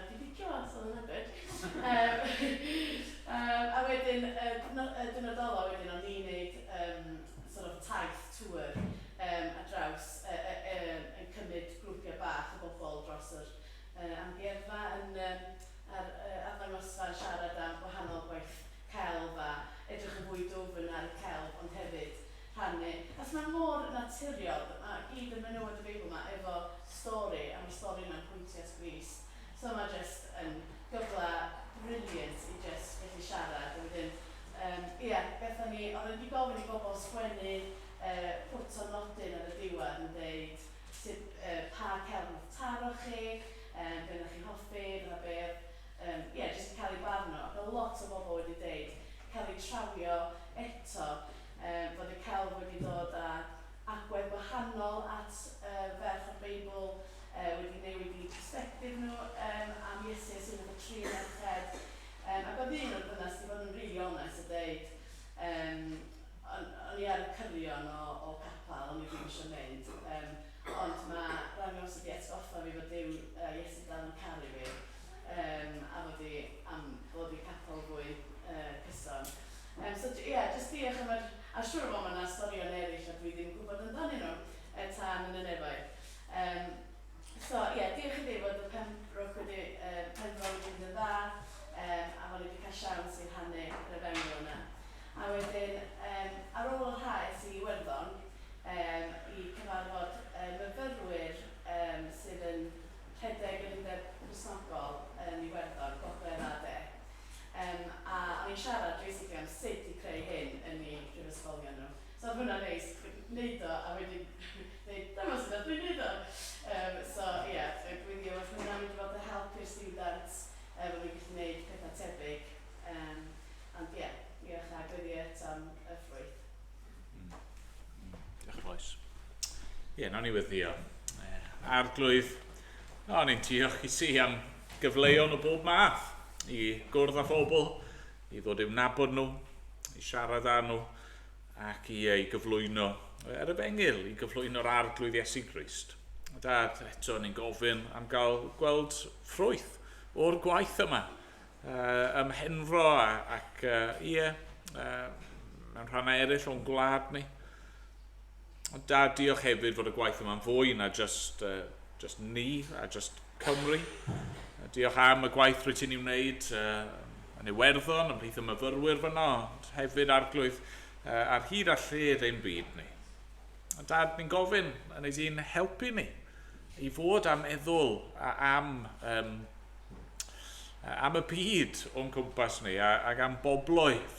di licio fo, so oedd hwnna'n good. A wedyn, y diwrnod ola wedyn, o'n i'n neud um, sort of taith tour ar draws, yn cymryd grwpiau bach o bobl dros yr amgueddfa yn um, ar arddangosfa yn siarad am gwahanol gwaith celf a edrych yn fwy dwfn ar y celf, ond hefyd rhannu. Achos mae mor naturiol, mae gyd y menywod y Beibl yma efo stori, a mae'r stori yna'n pwyntio at Grist. So mae jyst yn gyfle brilliant i jyst gallu siarad. A wedyn, ie, yeah, gathon ni, oedd wedi gofyn i bobl sgwennu pwt o nodyn ar y diwedd yn deud sut, pa celf nath taro chi, be nath chi hoffi, fatha beth, ie, yeah, jyst i cael eu barn nhw. Ac oedd lot o bobl wedi deud cael eu trawio eto, fod y celf wedi dod â agwedd gwahanol at ferch o'r Beibl, wedi newid eu perspective nhw am Iesu a sut nath o trin merched. Ac oedd un o'r ddynas wedi bod yn really honest a deud, o'n i ar y cyrion o capel, o'n i ddim eisiau mynd, ond mae rangos wedi atgoffa fi fod Duw, Iesu dal yn caru fi, a fod i am ddod i capel fwy cyson. So ie, yeah, jyst diolch am yr... A siŵr o fod mae yna storïon eraill a dwi ddim yn gwybod amdanyn nhw tan yn y nefoedd. So ie, yeah, diolch i Dduw fod y Pembroke wedi, Penfro wedi mynd yn dda, a fod ni wedi cael siawns i rhannu yr efengyl yna. A wedyn, ar ôl yr ha es i Iwerddon i cyfarfod myfyrwyr sydd yn rhedeg yr Undeb Cristnogol yn Iwerddon, Gogledd a De. A o'n i'n siarad basically am sut i creu hyn yn eu prifysgolion nhw. So oedd hwnna'n neis, wneud o a wedyn dweud, dyma sut ydw i'n wneud o. So ie, yeah, gwyddio bod hwnna'n mynd i fod yn help i'r students, bod nhw'n gallu gwneud pethau tebyg. Ond ie, yeah, diolch a gwyddio eto am y ffrwyth. Diolch, Lois. Ie, yeah, nawn ni weddio. Arglwydd, o, ni'n diolch i ti am gyfleon o bob math i gwrdd â phobl, i ddod i'w nabod nhw, i siarad â nhw, ac i ei gyflwyno yr efengyl, i gyflwyno'r Arglwydd Iesu Grist. Dad, eto ni'n gofyn am gael gweld ffrwyth o'r gwaith yma ym Mhenfro ac ie, mewn rhannau eraill o'n gwlad ni. Ond Dad, diolch hefyd fod y gwaith yma'n fwy na just ni a just Cymru. Diolch am y gwaith rwyt ti'n ei wneud yn Iwerddon, ymhlith y myfyrwyr fyno, ond hefyd Arglwydd ar hyd a lled ein byd ni. Ond Dad, ni'n gofyn yn ei di'n helpu ni i fod am meddwl am y byd o'n cwmpas ni ac am bobloedd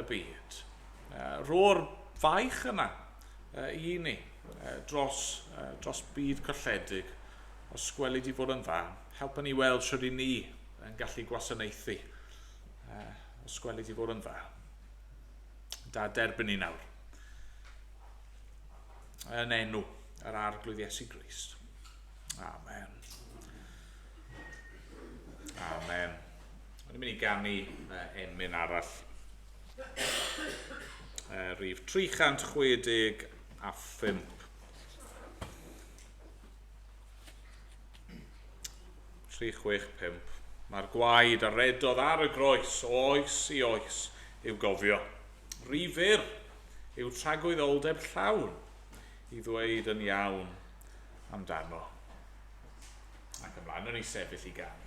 y byd. Rho'r faich yna i ni dros byd colledig, os gweli di fod yn dda. Helpa ni weld sut i ni yn gallu gwasanaethu, os gweli di fod yn dda. Da, derbyn ni nawr. Yn enw yr Arglwydd Iesu Grist. Amen. Amen. O'n i'n mynd i ganu emyn arall. Rhif 365. 365. Mae'r gwaed a redodd ar y groes o oes i oes i'w gofio. Rhy fyr yw tragwyddoldeb llawn i ddweud yn iawn amdano. Ac ymlaen, o'n i sefyll i ganu.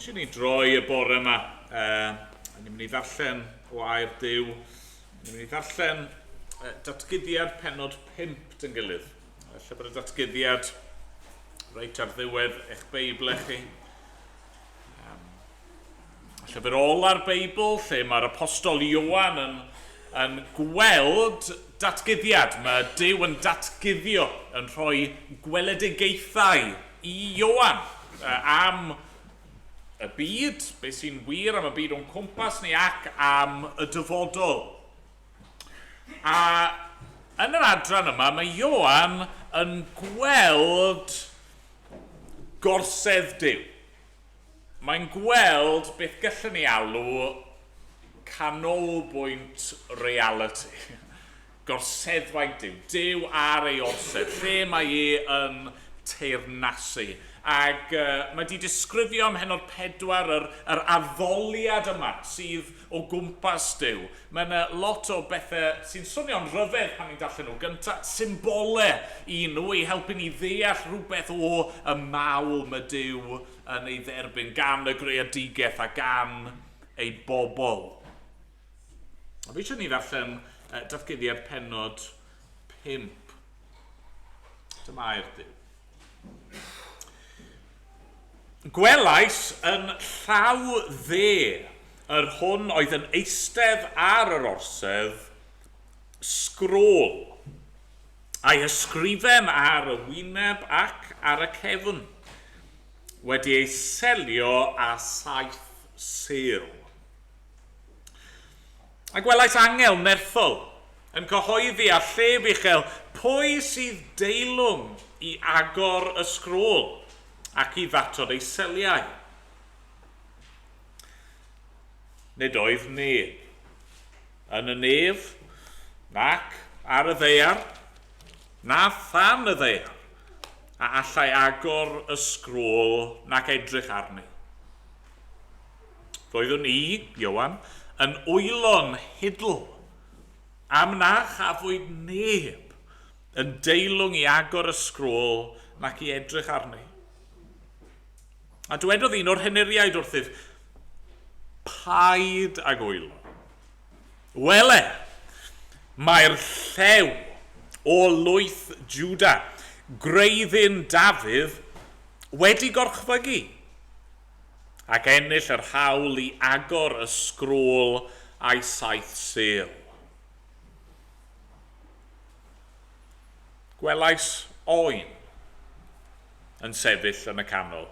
Eisiau ni droi y bore yma. Ni'n mynd i ddarllen o air Duw. Ni'n mynd i ddarllen datguddiad pennod 5 dyn gilydd. Lle bod y datguddiad reit ar ddiwedd eich Beibl chi. Llyfr ola'r Beibl, lle mae'r apostol Ioan yn, yn gweld datguddiad. Mae Duw yn datguddio, yn rhoi gweledigaethau i Ioan am y byd, beth sy'n wir am y byd o'n cwmpas ni ac am y dyfodol. A yn yr adran yma, mae Ioan yn gweld gorsedd Duw. Mae'n gweld beth gallwn ni alw canolbwynt realiti. Gorseddfaint Duw. Duw ar ei orsedd, lle mae e yn teyrnasu. Ac uh, mae di disgrifio ym mhennod 4 yr, yr addoliad yma sydd o gwmpas Duw. Mae yna lot o bethau sy'n swnio'n rhyfedd pan ni'n darllen nhw gynta, symbole i nhw i helpu ni ddeall rhywbeth o y mawl mae Duw yn ei dderbyn gan y greadigaeth a gan ei bobl. A fi eisiau ni ddarllen datguddiad pennod 5. Dyma air Duw. Gwelais yn llaw dde yr hwn oedd yn eistedd ar yr orsedd, sgrôl, a'i hysgrifen ar y wyneb ac ar y cefn, wedi ei selio â saith sêl. A gwelais angel nerthol yn cyhoeddi â llef uchel, Pwy sydd deilwng i agor y sgrôl ac i ddatod ei seliau? Nid oedd neb yn y nef, nac ar y ddaear, na than y ddaear, a allai agor y sgrôl nac edrych arni. Roeddwn i, Ioan, yn wylo'n hidl am na chafwyd neb yn deilwng i agor y sgrôl nac i edrych arni. A dywedodd un o'r henuriaid wrthyf, Paid ag wylo. Wele, mae'r llew o lwyth Juda, gwreiddyn Dafydd, wedi gorchfygu. Ac ennill yr hawl i agor y sgrôl a'i saith sêl. Gwelais oen yn sefyll yn y canol,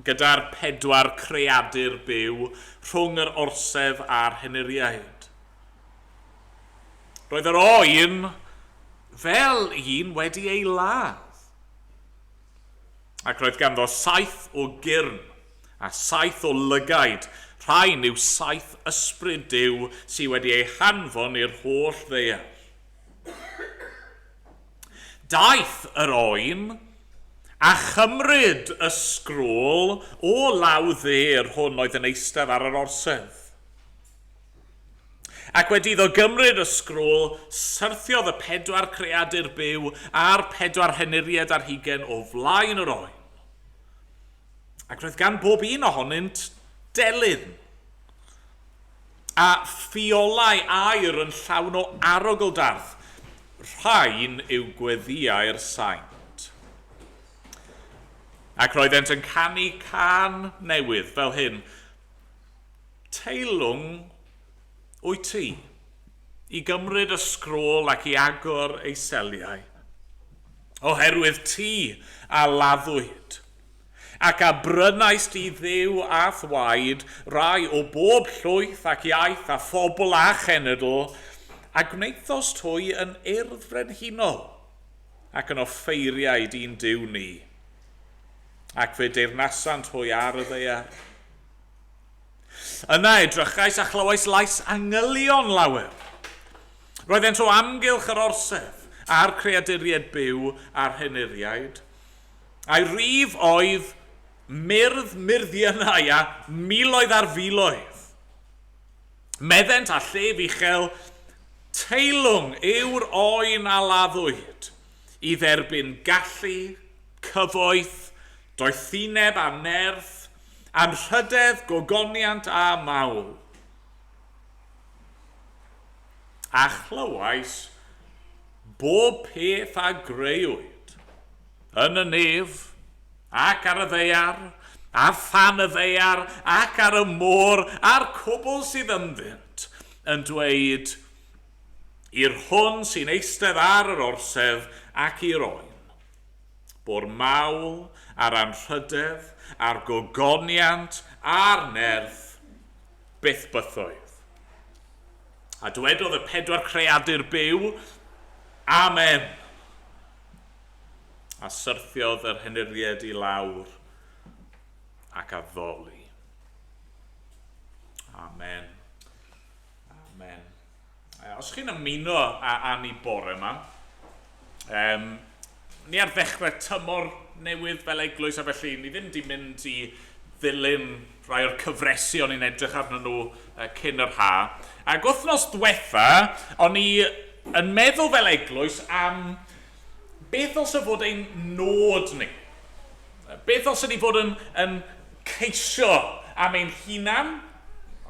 gyda'r pedwar creadur byw rhwng yr orsedd a'r henuriaid. Roedd yr oen fel un wedi ei ladd. Ac roedd ganddo saith o gyrn a saith o lygaid, rhain yw saith ysbryd Duw sy wedi eu hanfon i'r holl ddaear. Daeth yr oen a chymryd y sgrôl o law dde yr hwn oedd yn eistedd ar yr orsedd. Ac wedi iddo gymryd y sgrôl, syrthiodd y pedwar creadur byw a'r pedwar henuried ar hugain o flaen yr oen. Ac roedd gan bob un ohonynt delyn, a ffiolau aur yn llawn o arogl darth, rhain yw gweddïau'r saint. Ac roeddent yn canu cân newydd fel hyn, Teilwng wyt ti i gymryd y sgrôl ac i agor ei seliau, oherwydd ti a laddwyd, ac a brynaist i Dduw a'th waed rai o bob llwyth ac iaith a phobl a chenedl, a gwnaethost hwy yn urdd frenhinol ac yn offeiriaid i'n Duw ni, ac fe deyrnasant hwy ar y ddaear. Yna edrychais a chlywais lais angylion lawer. Roeddent o amgylch yr orsedd, a'r creaduriaid byw a'r henuriaid. A'i rif oedd myrdd myrddiynau a miloedd ar filoedd. Meddent â llef uchel, Teilwng yw'r oen a laddwyd i dderbyn gallu, cyfoeth, doethineb a nerth, anrhydedd, gogoniant a mawl. A chlywais bob peth a greuwyd yn y nef ac ar y ddaear, a than y ddaear ac ar y môr, a'r cwbl sydd ynddynt, yn dweud, I'r hwn sy'n eistedd ar yr orsedd ac i'r oen, bo'r mawl a'r anrhydedd a'r gogoniant a'r nerth byth bythoedd. A dywedodd y pedwar creadur byw, Amen! A syrthiodd yr henuried i lawr ac addoli. Amen. Amen. Os chi'n ymuno â, â ni bore yma, um, ni ar ddechrau tymor newydd fel eglwys a felly ni ddim wedi mynd i ddilyn rhai o'r cyfresi o'n i'n edrych arnyn nhw cyn yr ha. Ac wythnos diwetha, o'n i yn meddwl fel eglwys am beth ddylse fod ein nod ni. Beth ddylse ni fod yn, yn ceisio am ein hunan,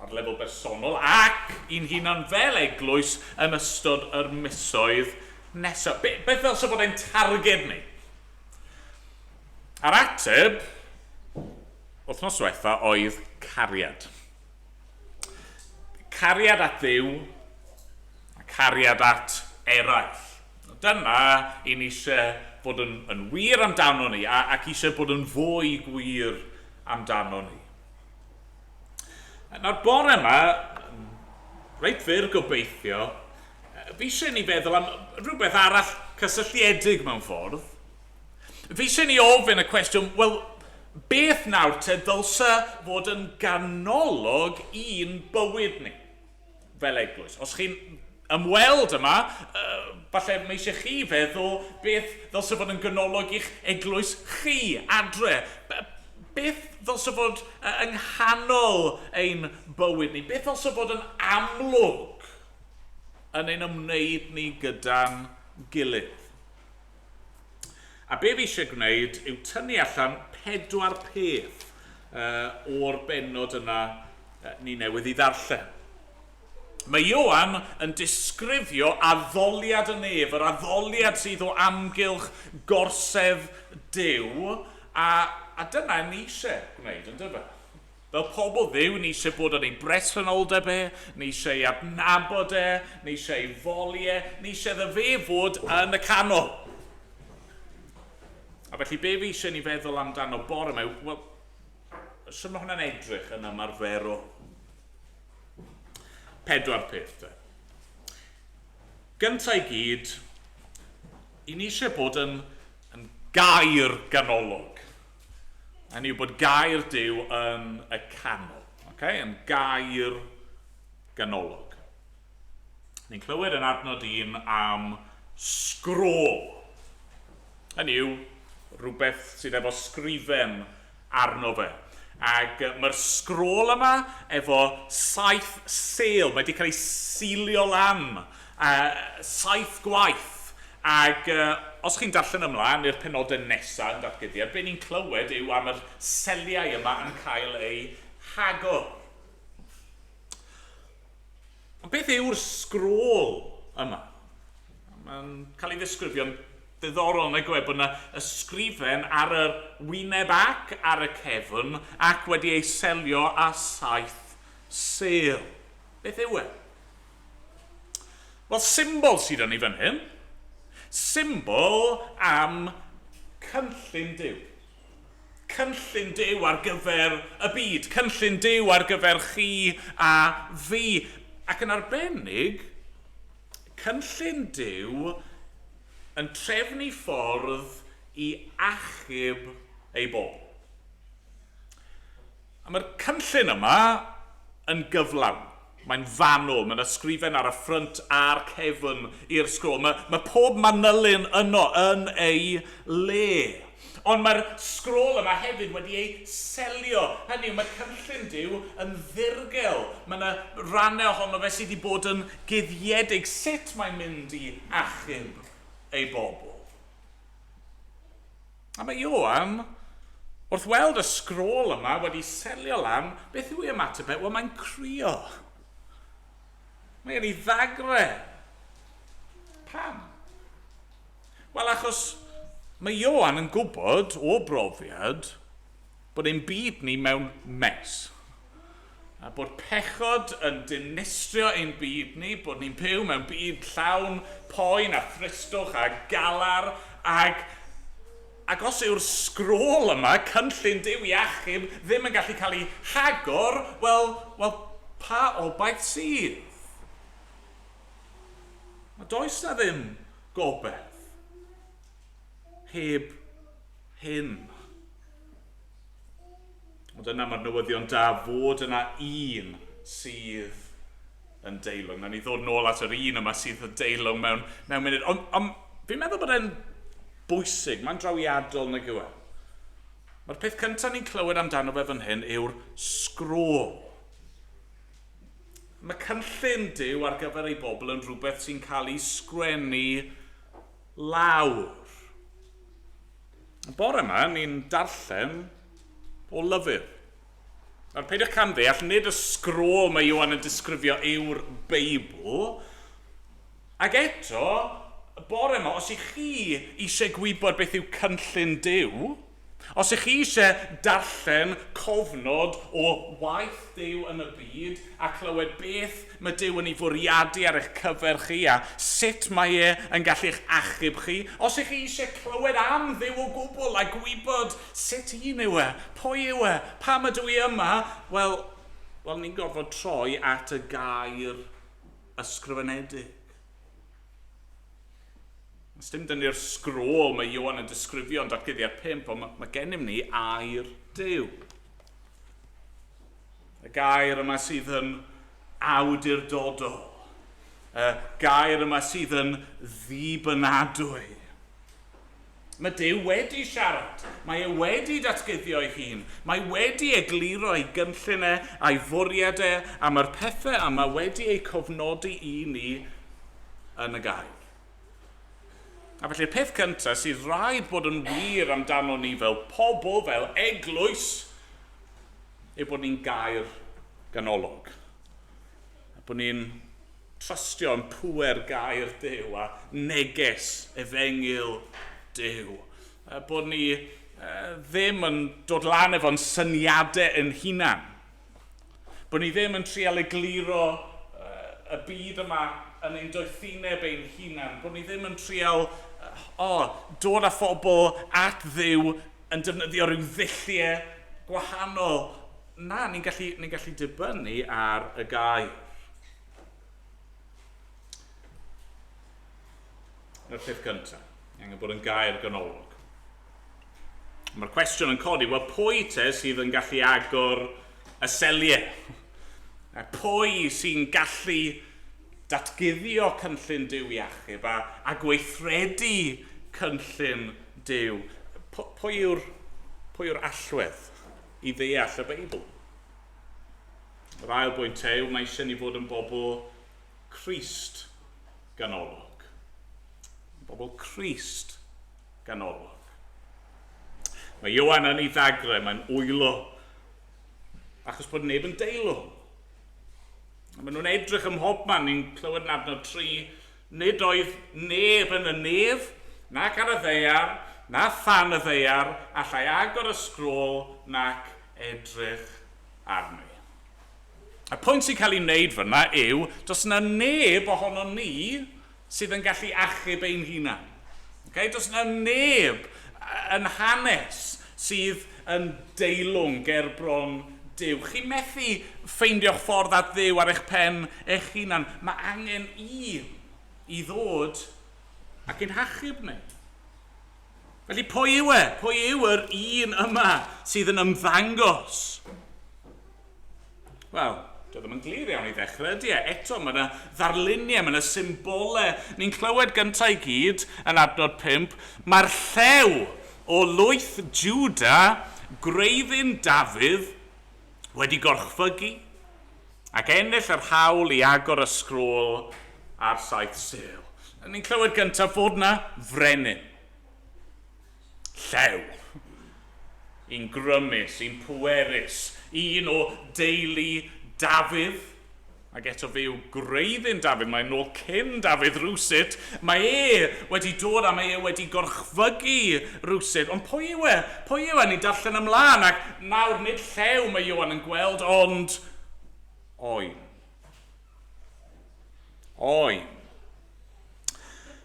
ar lefel bersonol, ac i'n hunan fel eglwys yn ystod yr misoedd nesaf? Be, beth ddylse fod ein targed ni? A'r ateb, wythnos diwetha, oedd cariad. Cariad at Dduw a cariad at eraill. Dyna i ni eisiau fod yn, yn wir amdano ni a, ac eisiau bod yn fwy gwir amdano ni. Nawr bore yma, reit fyr gobeithio, fi eisiau ni feddwl am rhywbeth arall cysylltiedig mewn ffordd. Fi eisiau ni ofyn y cwestiwn, wel, beth nawr te ddylse fod yn ganolog i'n bywyd ni fel eglwys? Os chi'n ymweld yma, uh, falle mae eisiau chi feddwl beth ddylse fod yn ganolog i'ch eglwys chi, adre. Beth ddylse fod yng nghanol ein bywyd ni? Beth ddylse fod yn amlwg yn ein ymwneud ni gyda'n gilydd? A be fi eisiau gwneud yw tynnu allan pedwar peth uh, o'r bennod yna uh, ni newydd i ddarllen. Mae Ioan yn disgrifio addoliad y nef, yr addoliad sydd o amgylch gorsedd Duw, a, a dyna ni eisiau gwneud, yn dyfa? Fel pobl Dduw, ni eisiau bod yn ei bresenoldeb e, ni eisiau ei adnabod e, ni eisiau ei foli e, ni eisiau iddo fe fod yn y canol. A felly be fi eisiau ni feddwl amdano bore yma, wel, sut mae hwnna'n edrych yn ymarferol? Pedwar peth, de. Gyntaf i gyd, i ni eisiau bod yn, yn gair ganolog. Hynny yw bod gair Duw yn y canol. Okay? Yn gair ganolog. Ni'n clywed yn adnod un am sgrôl. Hynny yw, rhywbeth sydd efo sgrifen arno fe. Ac mae'r sgrôl yma efo saith sêl. Mae wedi cael ei silio lan saith gwaith. Ac os chi'n darllen ymlaen i'r penodau nesaf yn Datguddiad, be ni'n clywed yw am yr seliau yma yn cael eu hagor. Ond beth yw'r sgrôl yma? Mae'n cael ei ddisgrifio'n ddiddorol nag yw e, bod yna ysgrifen ar yr wyneb ac ar y cefn ac wedi ei selio â saith sêl. Beth yw e? Wel, symbol sydd yn ei fan hyn. Symbol am cynllun Duw. Cynllun Duw ar gyfer y byd. Cynllun Duw ar gyfer chi a fi. Ac yn arbennig, cynllun Duw yn trefnu ffordd i achub ei bobl. A mae'r cynllun yma yn gyflawn. Mae'n fanwl, mae'n ysgrifen ar y ffrynt a'r cefn i'r sgrôl. Mae, mae pob manylyn yno yn ei le. Ond mae'r sgrôl yma hefyd wedi ei selio. Hynny yw, mae cynllun Duw yn ddirgel. Mae yna rannau ohono fe sydd wedi bod yn guddiedig. Sut mae'n mynd i achub ei bobl? A mae Ioan, Wrth weld y sgrôl yma wedi selio lan, beth yw ei ymateb e? Wel, mae'n crio. Mae e'n ei ddagre. Pam? Wel, achos mae Ioan yn gwybod o brofiad bod ein byd ni mewn mess. A bod pechod yn dinistrio ein byd ni, bod ni'n byw mewn byd llawn poen a thristwch a galar, ag, ac os yw'r sgrôl yma, cynllun Duw i achub, ddim yn gallu cael ei hagor, wel, wel, pa obaith sydd? Mae does na ddim gobaith heb hyn. Ond yna mae'r newyddion da fod yna un sydd yn deilwng. Nawn ni ddod nôl at yr un yma sydd yn deilwng mewn, mewn munud. Ond on, fi'n meddwl bod e'n bwysig, mae'n drawiadol nag yw e. Mae'r peth cyntaf ni'n clywed amdano fe fan hyn yw'r sgrôl. Mae cynllun Duw ar gyfer ei bobl yn rhywbeth sy'n cael ei sgwennu lawr. Bore yma, ni'n darllen o lyfr. Nawr, peidiwch camddeall, nid y sgrôl mae Ioan yn disgrifio yw'r Beibl. Ac eto, bore yma, os ych chi eisiau gwybod beth yw cynllun Duw, Os ych chi eisiau darllen cofnod o waith Duw yn y byd a clywed beth mae Duw yn ei fwriadu ar eich cyfer chi a sut mae e yn gallu eich achub chi, os ych chi eisiau clywed am Dduw o gwbl a gwybod sut un yw e, pwy yw e, pam ydw i yma, wel, wel ni'n gorfod troi at y gair ysgrifenedig. Os dim dyni'r sgrôl mae Ioan yn disgrifio yn datguddiad 5, ond mae, mae gennym ni air Duw. Y gair yma sydd yn awdurdodol. Y gair yma sydd yn ddibynadwy. Mae Duw wedi siarad. Mae e wedi datguddio ei hun. Mae wedi egluro ei gynllun e a'i fwriad e, a mae'r pethau yma wedi eu cofnodi i ni yn y gair. A felly'r peth cyntaf sydd rhaid bod yn wir amdano ni fel pobl, fel eglwys, yw bod ni'n gair ganolog. A bod ni'n trystio yn pŵer gair Duw a neges efengyl Duw. A bod ni ddim yn dod lan efo'n syniadau yn hunan. Bod ni ddim yn trial egluro y byd yma yn ein doethineb ein hunan. Bod ni ddim yn trial oh, dod â phobl at Dduw yn defnyddio rhyw ddulliau gwahanol. Na, ni'n gallu, ni gallu dibynnu ar y gair. Dyna'r peth cyntaf. Angen bod yn gair ganolog. Mae'r cwestiwn yn codi, wel pwy te sydd yn gallu agor y seliau? A pwy sy'n gallu datguddio cynllun Duw i achub a, a gweithredu cynllun Duw? Pwy yw'r, pwy yw'r allwedd i ddeall y Beibl? Yr ail bwynt yw, mae eisiau ni fod yn bobl Crist ganolog. Bobl Crist ganolog. Mae Ioan yn ei ddagre, mae'n wylo, achos bod neb yn deilwng. Maen nhw'n edrych ym mhobman, ni'n clywed yn adnod 3, nid oedd neb yn y nef, nac ar y ddaear, na than y ddaear, allai agor y sgrôl nac edrych arni. Y pwynt sy'n cael ei wneud fyna yw, does yna neb ohono ni sydd yn gallu achub ein hunan. Okay? Does yna neb yn hanes sydd yn deilwng gerbron Duw. Chi'n methu ffeindio'ch ffordd at Dduw ar eich pen eich hunan. Mae angen un i ddod ac ein hachub ni. Felly pwy yw e? Pwy yw yr un yma sydd yn ymddangos? Wel, dio ddim yn glir iawn i ddechrau, ydy e? Eto, mae yna ddarluniau, mae yna symbolau. Ni'n clywed gyntaf i gyd yn adnod 5, mae'r llew o lwyth Juda, gwreiddyn Dafydd, wedi gorchfygu ac ennill yr hawl i agor y sgrôl a'r saith sêl. Ni'n clywed gyntaf fod yna frenin. Llew. Un grymus, un pwerus, un o deulu Dafydd, ac eto fe yw gwreiddyn Dafydd, mae'n nôl cyn Dafydd rhywsut, mae e wedi dod a mae e wedi gorchfygu rhywsut, ond pwy yw e? Pwy yw e? Ni'n darllen ymlaen, ac nawr nid llew mae Ioan yn gweld, ond oen. Oen.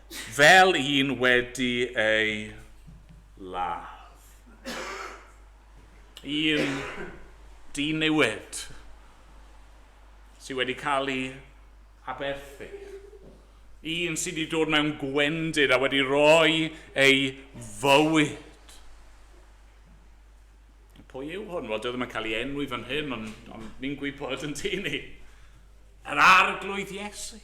Fel un wedi ei ladd. Un diniwed sydd wedi cael ei aberthu. Un sydd wedi dod mewn gwendid a wedi rhoi ei fywyd. Pwy yw hwn? Wel, dyw e ddim yn cael ei enwi fan hyn, ond, ond ni'n gwybod yn dyn ni. Yr arglwydd Iesu.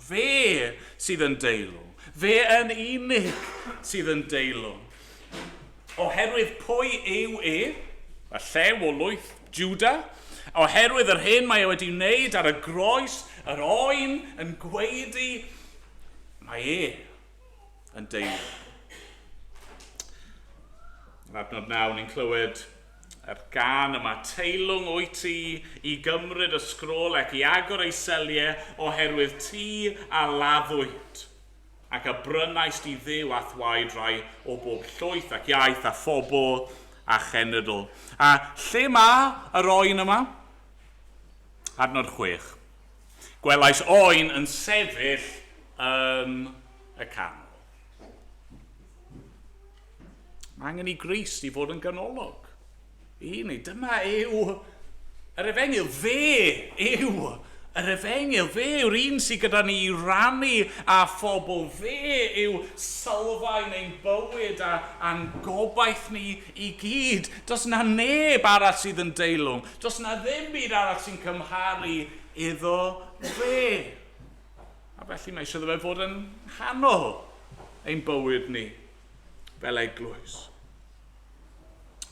Fe sydd yn deilwng. Fe yn unig sydd yn deilwng. Oherwydd pwy yw e? Y llew o lwyth Juda. Oherwydd yr hyn mae e wedi wneud ar y groes, yr oen yn gwaedu, mae e yn deilwng. Yn adnod 9, ni'n clywed yr gân yma, teilwng wyt ti i gymryd y sgrôl ac i agor ei seliau oherwydd ti a laddwyd ac a brynaist i Dduw a'th waed rai o bob llwyth ac iaith a phobl a chenedl. A lle mae yr oen yma? Adnod 6. Gwelais oen yn sefyll yn y canol. Mae angen i Grist i fod yn ganolog. I ni, dyma yw yr efengyl. Fe yw yr efengyl. Fe yw'r un sydd gyda ni i rannu â phobl. Fe yw sylfaen ein bywyd a, a'n gobaith ni i gyd. Does na neb arall sydd yn deilwng. Does na ddim byd arall sy'n cymharu iddo fe. A felly mae eisiau iddo fe fod yn nghanol ein bywyd ni fel eglwys.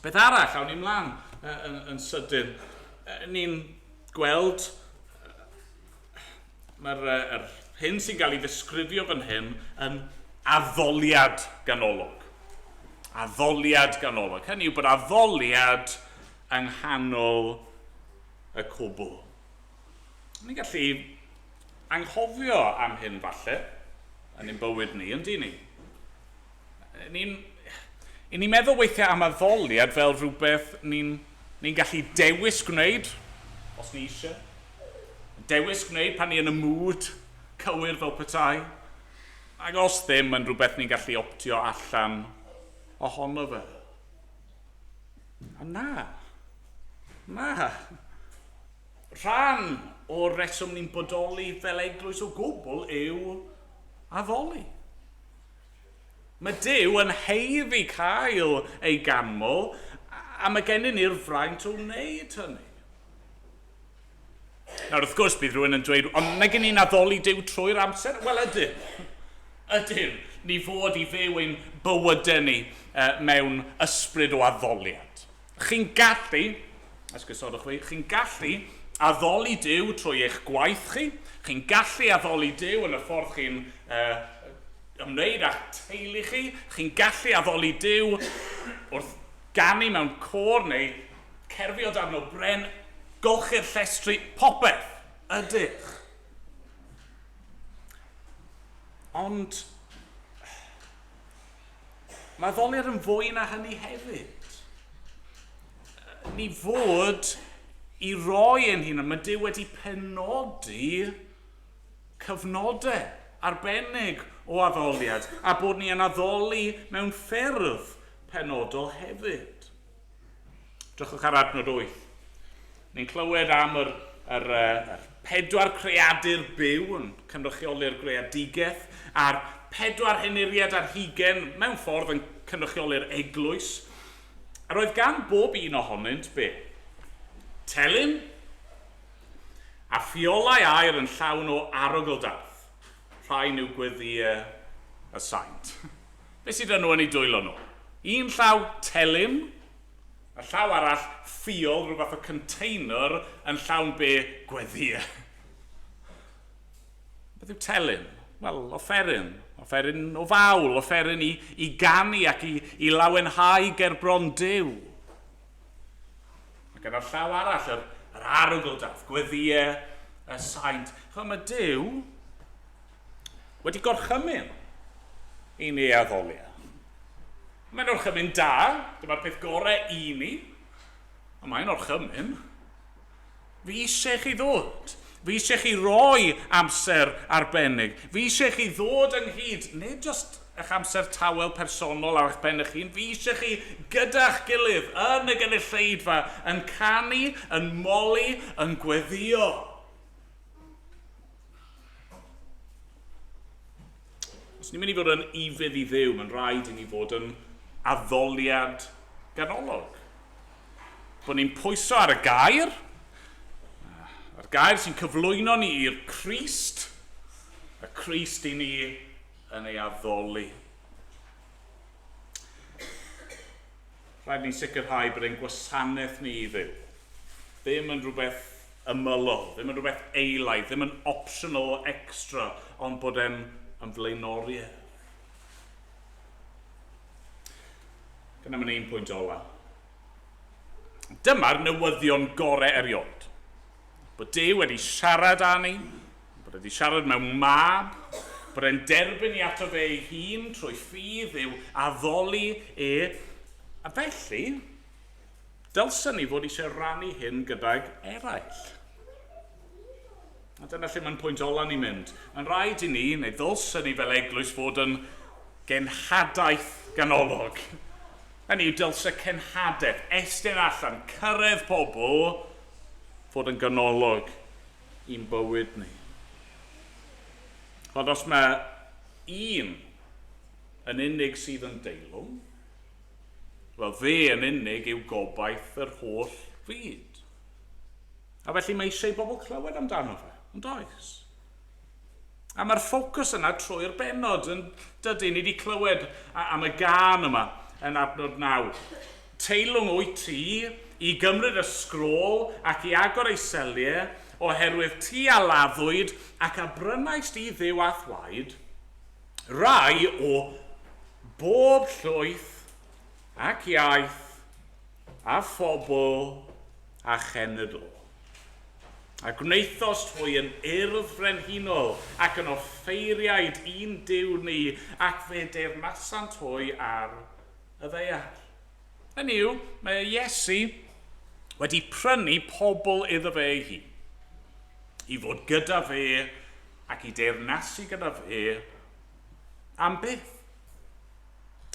Beth arall, awn ni mlaen yn, yn sydyn. Ni'n gweld mae'r er hyn sy'n cael ei ddisgrifio fan hyn yn addoliad ganolog. Addoliad ganolog. Hynny yw bod addoliad yng nghanol y cwbl. Ni'n gallu anghofio am hyn falle, yn ein bywyd ni, yndyn ni? Ni'n i ni'n meddwl weithiau am addoliad fel rhywbeth ni'n ni gallu dewis gwneud, os ni eisiau. Dewis gwneud pan ni yn y mood cywir fel petai. Ac os ddim, yn rhywbeth ni'n gallu optio allan ohono fe. A na. Na. Rhan o'r reswm ni'n bodoli fel eglwys o gwbl yw addoli. Mae Duw yn haeddu cael ei ganmol, a mae gennyn ni'r fraint o wneud hynny. Nawr, wrth gwrs, bydd rhywun yn dweud, ond nag ni'n addoli Duw trwy'r amser? Wel, ydyn. Ydyn. Ni fod i fyw ein bywydau ni mewn ysbryd o addoliad. Chi'n gallu, esgusodwch fi, chi'n gallu addoli Duw trwy eich gwaith chi, chi'n gallu addoli Duw yn y ffordd chi'n ymwneud â'ch teulu chi, chi'n gallu addoli Duw wrth ganu mewn côr neu cerfio darn o bren, golchi'r llestri, popeth, ydych. Ond Mae addoliad yn fwy na hynny hefyd. Ni fod i roi ein hunain, mae Duw wedi penodi cyfnodau arbennig o addoliad, a bod ni yn addoli mewn ffyrdd penodol hefyd. Drychwch ar adnod 8. Ni'n clywed am yr, yr, yr pedwar creadur byw yn cynrychioli'r greadigaeth, a'r pedwar henuriad ar hugen mewn ffordd yn cynrychioli'r eglwys. A roedd gan bob un ohonynt be? Telyn a ffiolau aer yn llawn o arogl darth. Rhain yw gweddïau y saint. Be sydd 'da nhw yn eu dwylo nhw? Un llaw telyn, a llaw arall ffiol, rhyw fath o container yn llawn be? Gweddïau. Beth yw telyn? Wel, offeryn. Offeryn o fawl, offeryn i, i ganu ac i, i lawenhau gerbron Duw. Ac ar y llaw arall, yr, yr arogl daff, gweddiau y saint. Chwa, mae Duw wedi gorchymyn i ni addoli. E. Mae'n orchymyn da, dyma'r peth gorau i ni, ond mae'n orchymyn. Fi eisiau chi ddod. Fi eisiau chi roi amser arbennig. Fi eisiau chi ddod ynghyd, nid just eich amser tawel personol ar eich pen eich hun. Fi eisiau chi gyda'ch gilydd yn y gynulleidfa, yn canu, yn moli, yn gweddio. Os ni'n mynd i fod yn ufudd i Dduw, mae'n rhaid i ni fod yn addoliad ganolog. Bod ni'n pwyso ar y gair, a'r gair sy'n cyflwyno ni i'r Crist, y Crist i ni yn ei addoli. Rhaid ni sicrhau bod ein gwasanaeth ni i Dduw ddim yn rhywbeth ymylol, ddim yn rhywbeth eilaidd, ddim yn optional extra, ond bod e'n yn flaenoriaeth. Dyna mae'n un pwynt ola. Dyma'r newyddion gorau erioed. Bod Duw wedi siarad â ni, bod wedi siarad mewn mab, bod e'n derbyn i ato fe ei hun trwy ffydd i'w addoli e. A felly, dylsen ni fod eisiau rannu hyn gydag eraill. A dyna lle mae'n pwynt ola ni'n mynd. Mae'n rhaid i ni, neu ddylsen ni fel eglwys, fod yn genhadaeth ganolog. Hynny yw, dylse cenhadaeth, estyn allan, cyrraedd pobl, fod yn ganolog i'n bywyd ni. Ond os mae un yn unig sydd yn deilwng, wel fe yn unig yw gobaith yr holl fyd. A felly mae eisiau i bobl clywed amdano fe, ond oes? A mae'r ffocws yna trwy'r bennod yn dydy. Ni wedi clywed am y gân yma yn adnod 9. Teilwng wyt ti i gymryd y sgrôl ac i agor ei seliau, oherwydd ti a laddwyd ac a brynaist i Dduw a'th waed, rai o bob llwyth ac iaith a phobl a chenedl. A gwnaethost hwy yn urdd frenhinol ac yn offeiriaid i'n Duw ni, ac fe deyrnasant hwy ar y ddaear. Hynny yw, mae Iesu wedi prynu pobl iddo fe ei hun, i fod gyda fe ac i deyrnasu gyda fe am byth.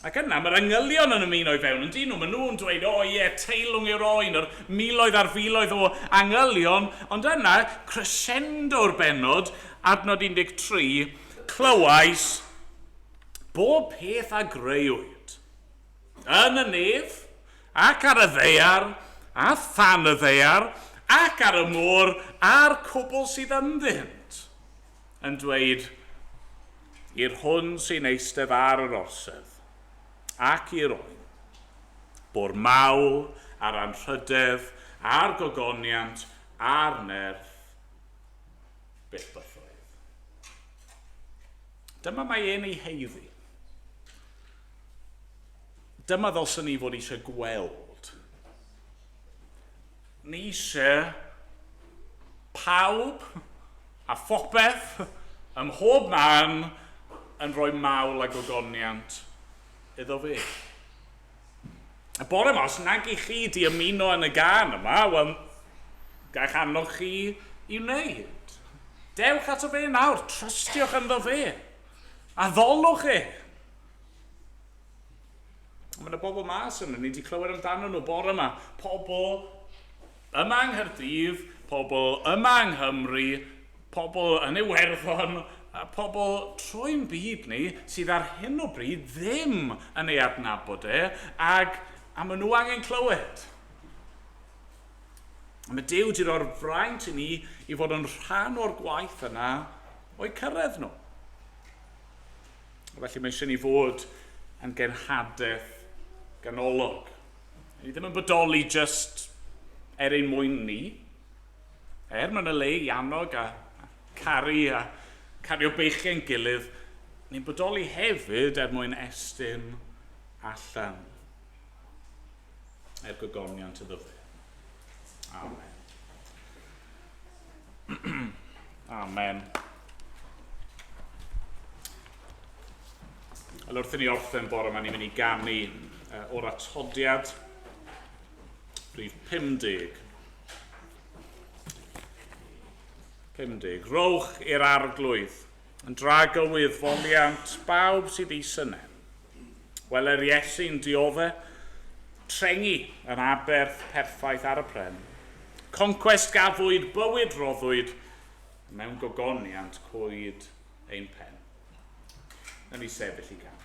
Ac yna, mae'r angylion yn ymuno i fewn yn dyn nhw. Maen nhw'n dweud, o ie, teilwng yw'r oen, yr miloedd ar filoedd o angylion. Ond yna, crescendo'r bennod, adnod 13, clywais bob peth a greuwyd. Yn y nef, ac ar y ddaear, a than y ddaear, ac ar y môr, a'r cwbl sydd ynddynt. Yn dweud, I'r hwn sy'n eistedd ar yr orsedd, ac i'r oen, bo'r mawl, a'r anrhydedd, a'r gogoniant, a'r nerth, byth bythoedd. Dyma mae e'n ei heiddi. Dyma ddylswn ni fod eisiau gweld. Ni eisiau pawb a phopeth ym mhob man yn rhoi mawl a gogoniant iddo fe. Y bore yma, os nag i chi di ymuno yn y gân yma, wel, ga'ch annog chi i wneud. Dewch ato fe nawr, trystiwch ynddo fe. Addolwch e. Mae yna bobl mas yna, ni wedi clywed amdano nhw bore yma. Pobl yma yng Nghaerdydd, pobl yma yng Nghymru, pobl yn Iwerddon, a pobl trwy'n byd ni sydd ar hyn o bryd ddim yn ei adnabod e, ag, a maen nhw angen clywed. A mae Duw wedi rhoi'r fraint i ni i fod yn rhan o'r gwaith yna o'i cyrraedd nhw. Felly mae eisiau ni fod yn genhadaeth ganolog. Ni ddim yn bodoli just er ein mwyn ni. Er mae'n y le i annog a caru a cario beichiau'n gilydd, Ni'n bodoli hefyd er mwyn estyn allan er gogoniant iddo fe. Amen. Amen. Wel, wrth i ni orffen bore yma, ni'n mynd i ganu o'r atodiad rhif 50. 50. Rowch i'r arglwydd yn dragywydd foliant bawb sydd i synen. Wel, er Iesu'n diodde, trengi yn aberth perffaith ar y pren. Concwest gafwyd, bywyd roddwyd, mewn gogoniant coed ein pen. Nawn ni sefyll i ganu.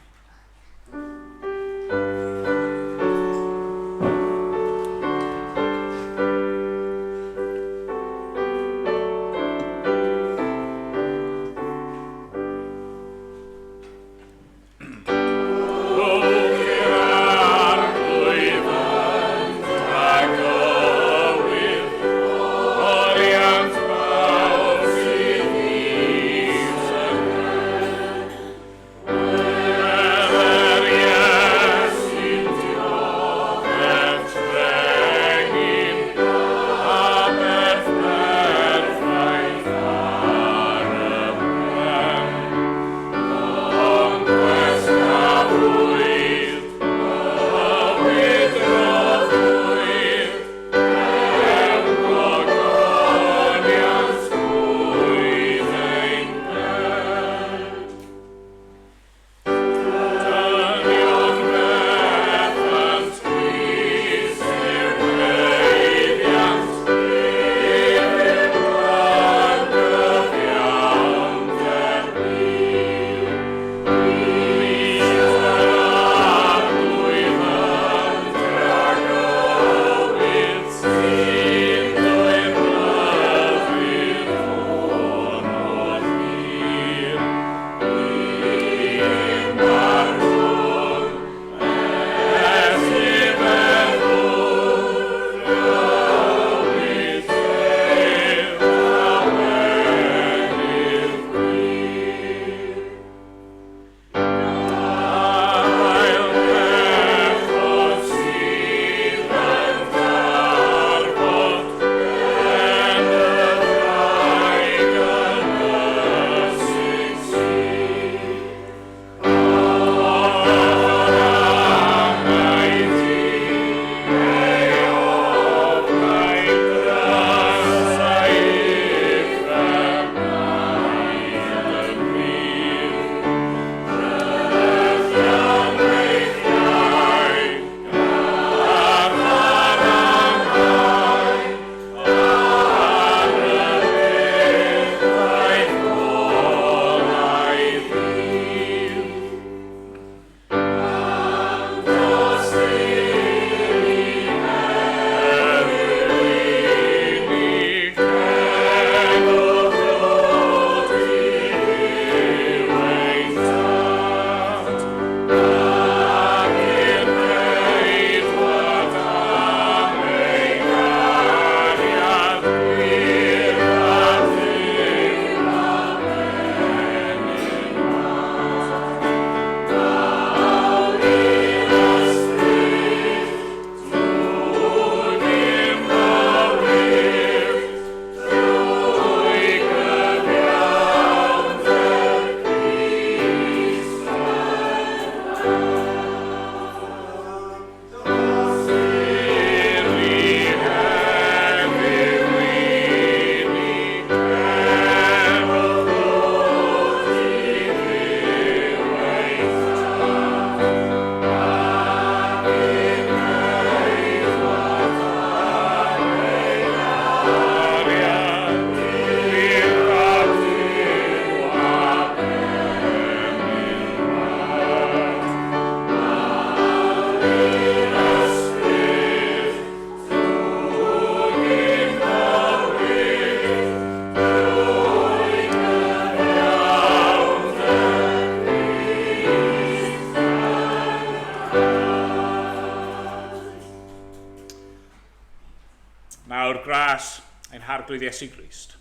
Nawr gras ein Harglwydd Iesu Grist,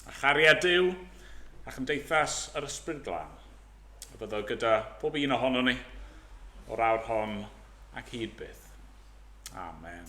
a chariad Duw, a chymdeithas yr Ysbryd Glân, A byddo gyda pob un ohono ni o'r awr hon ac hyd byth. Amen.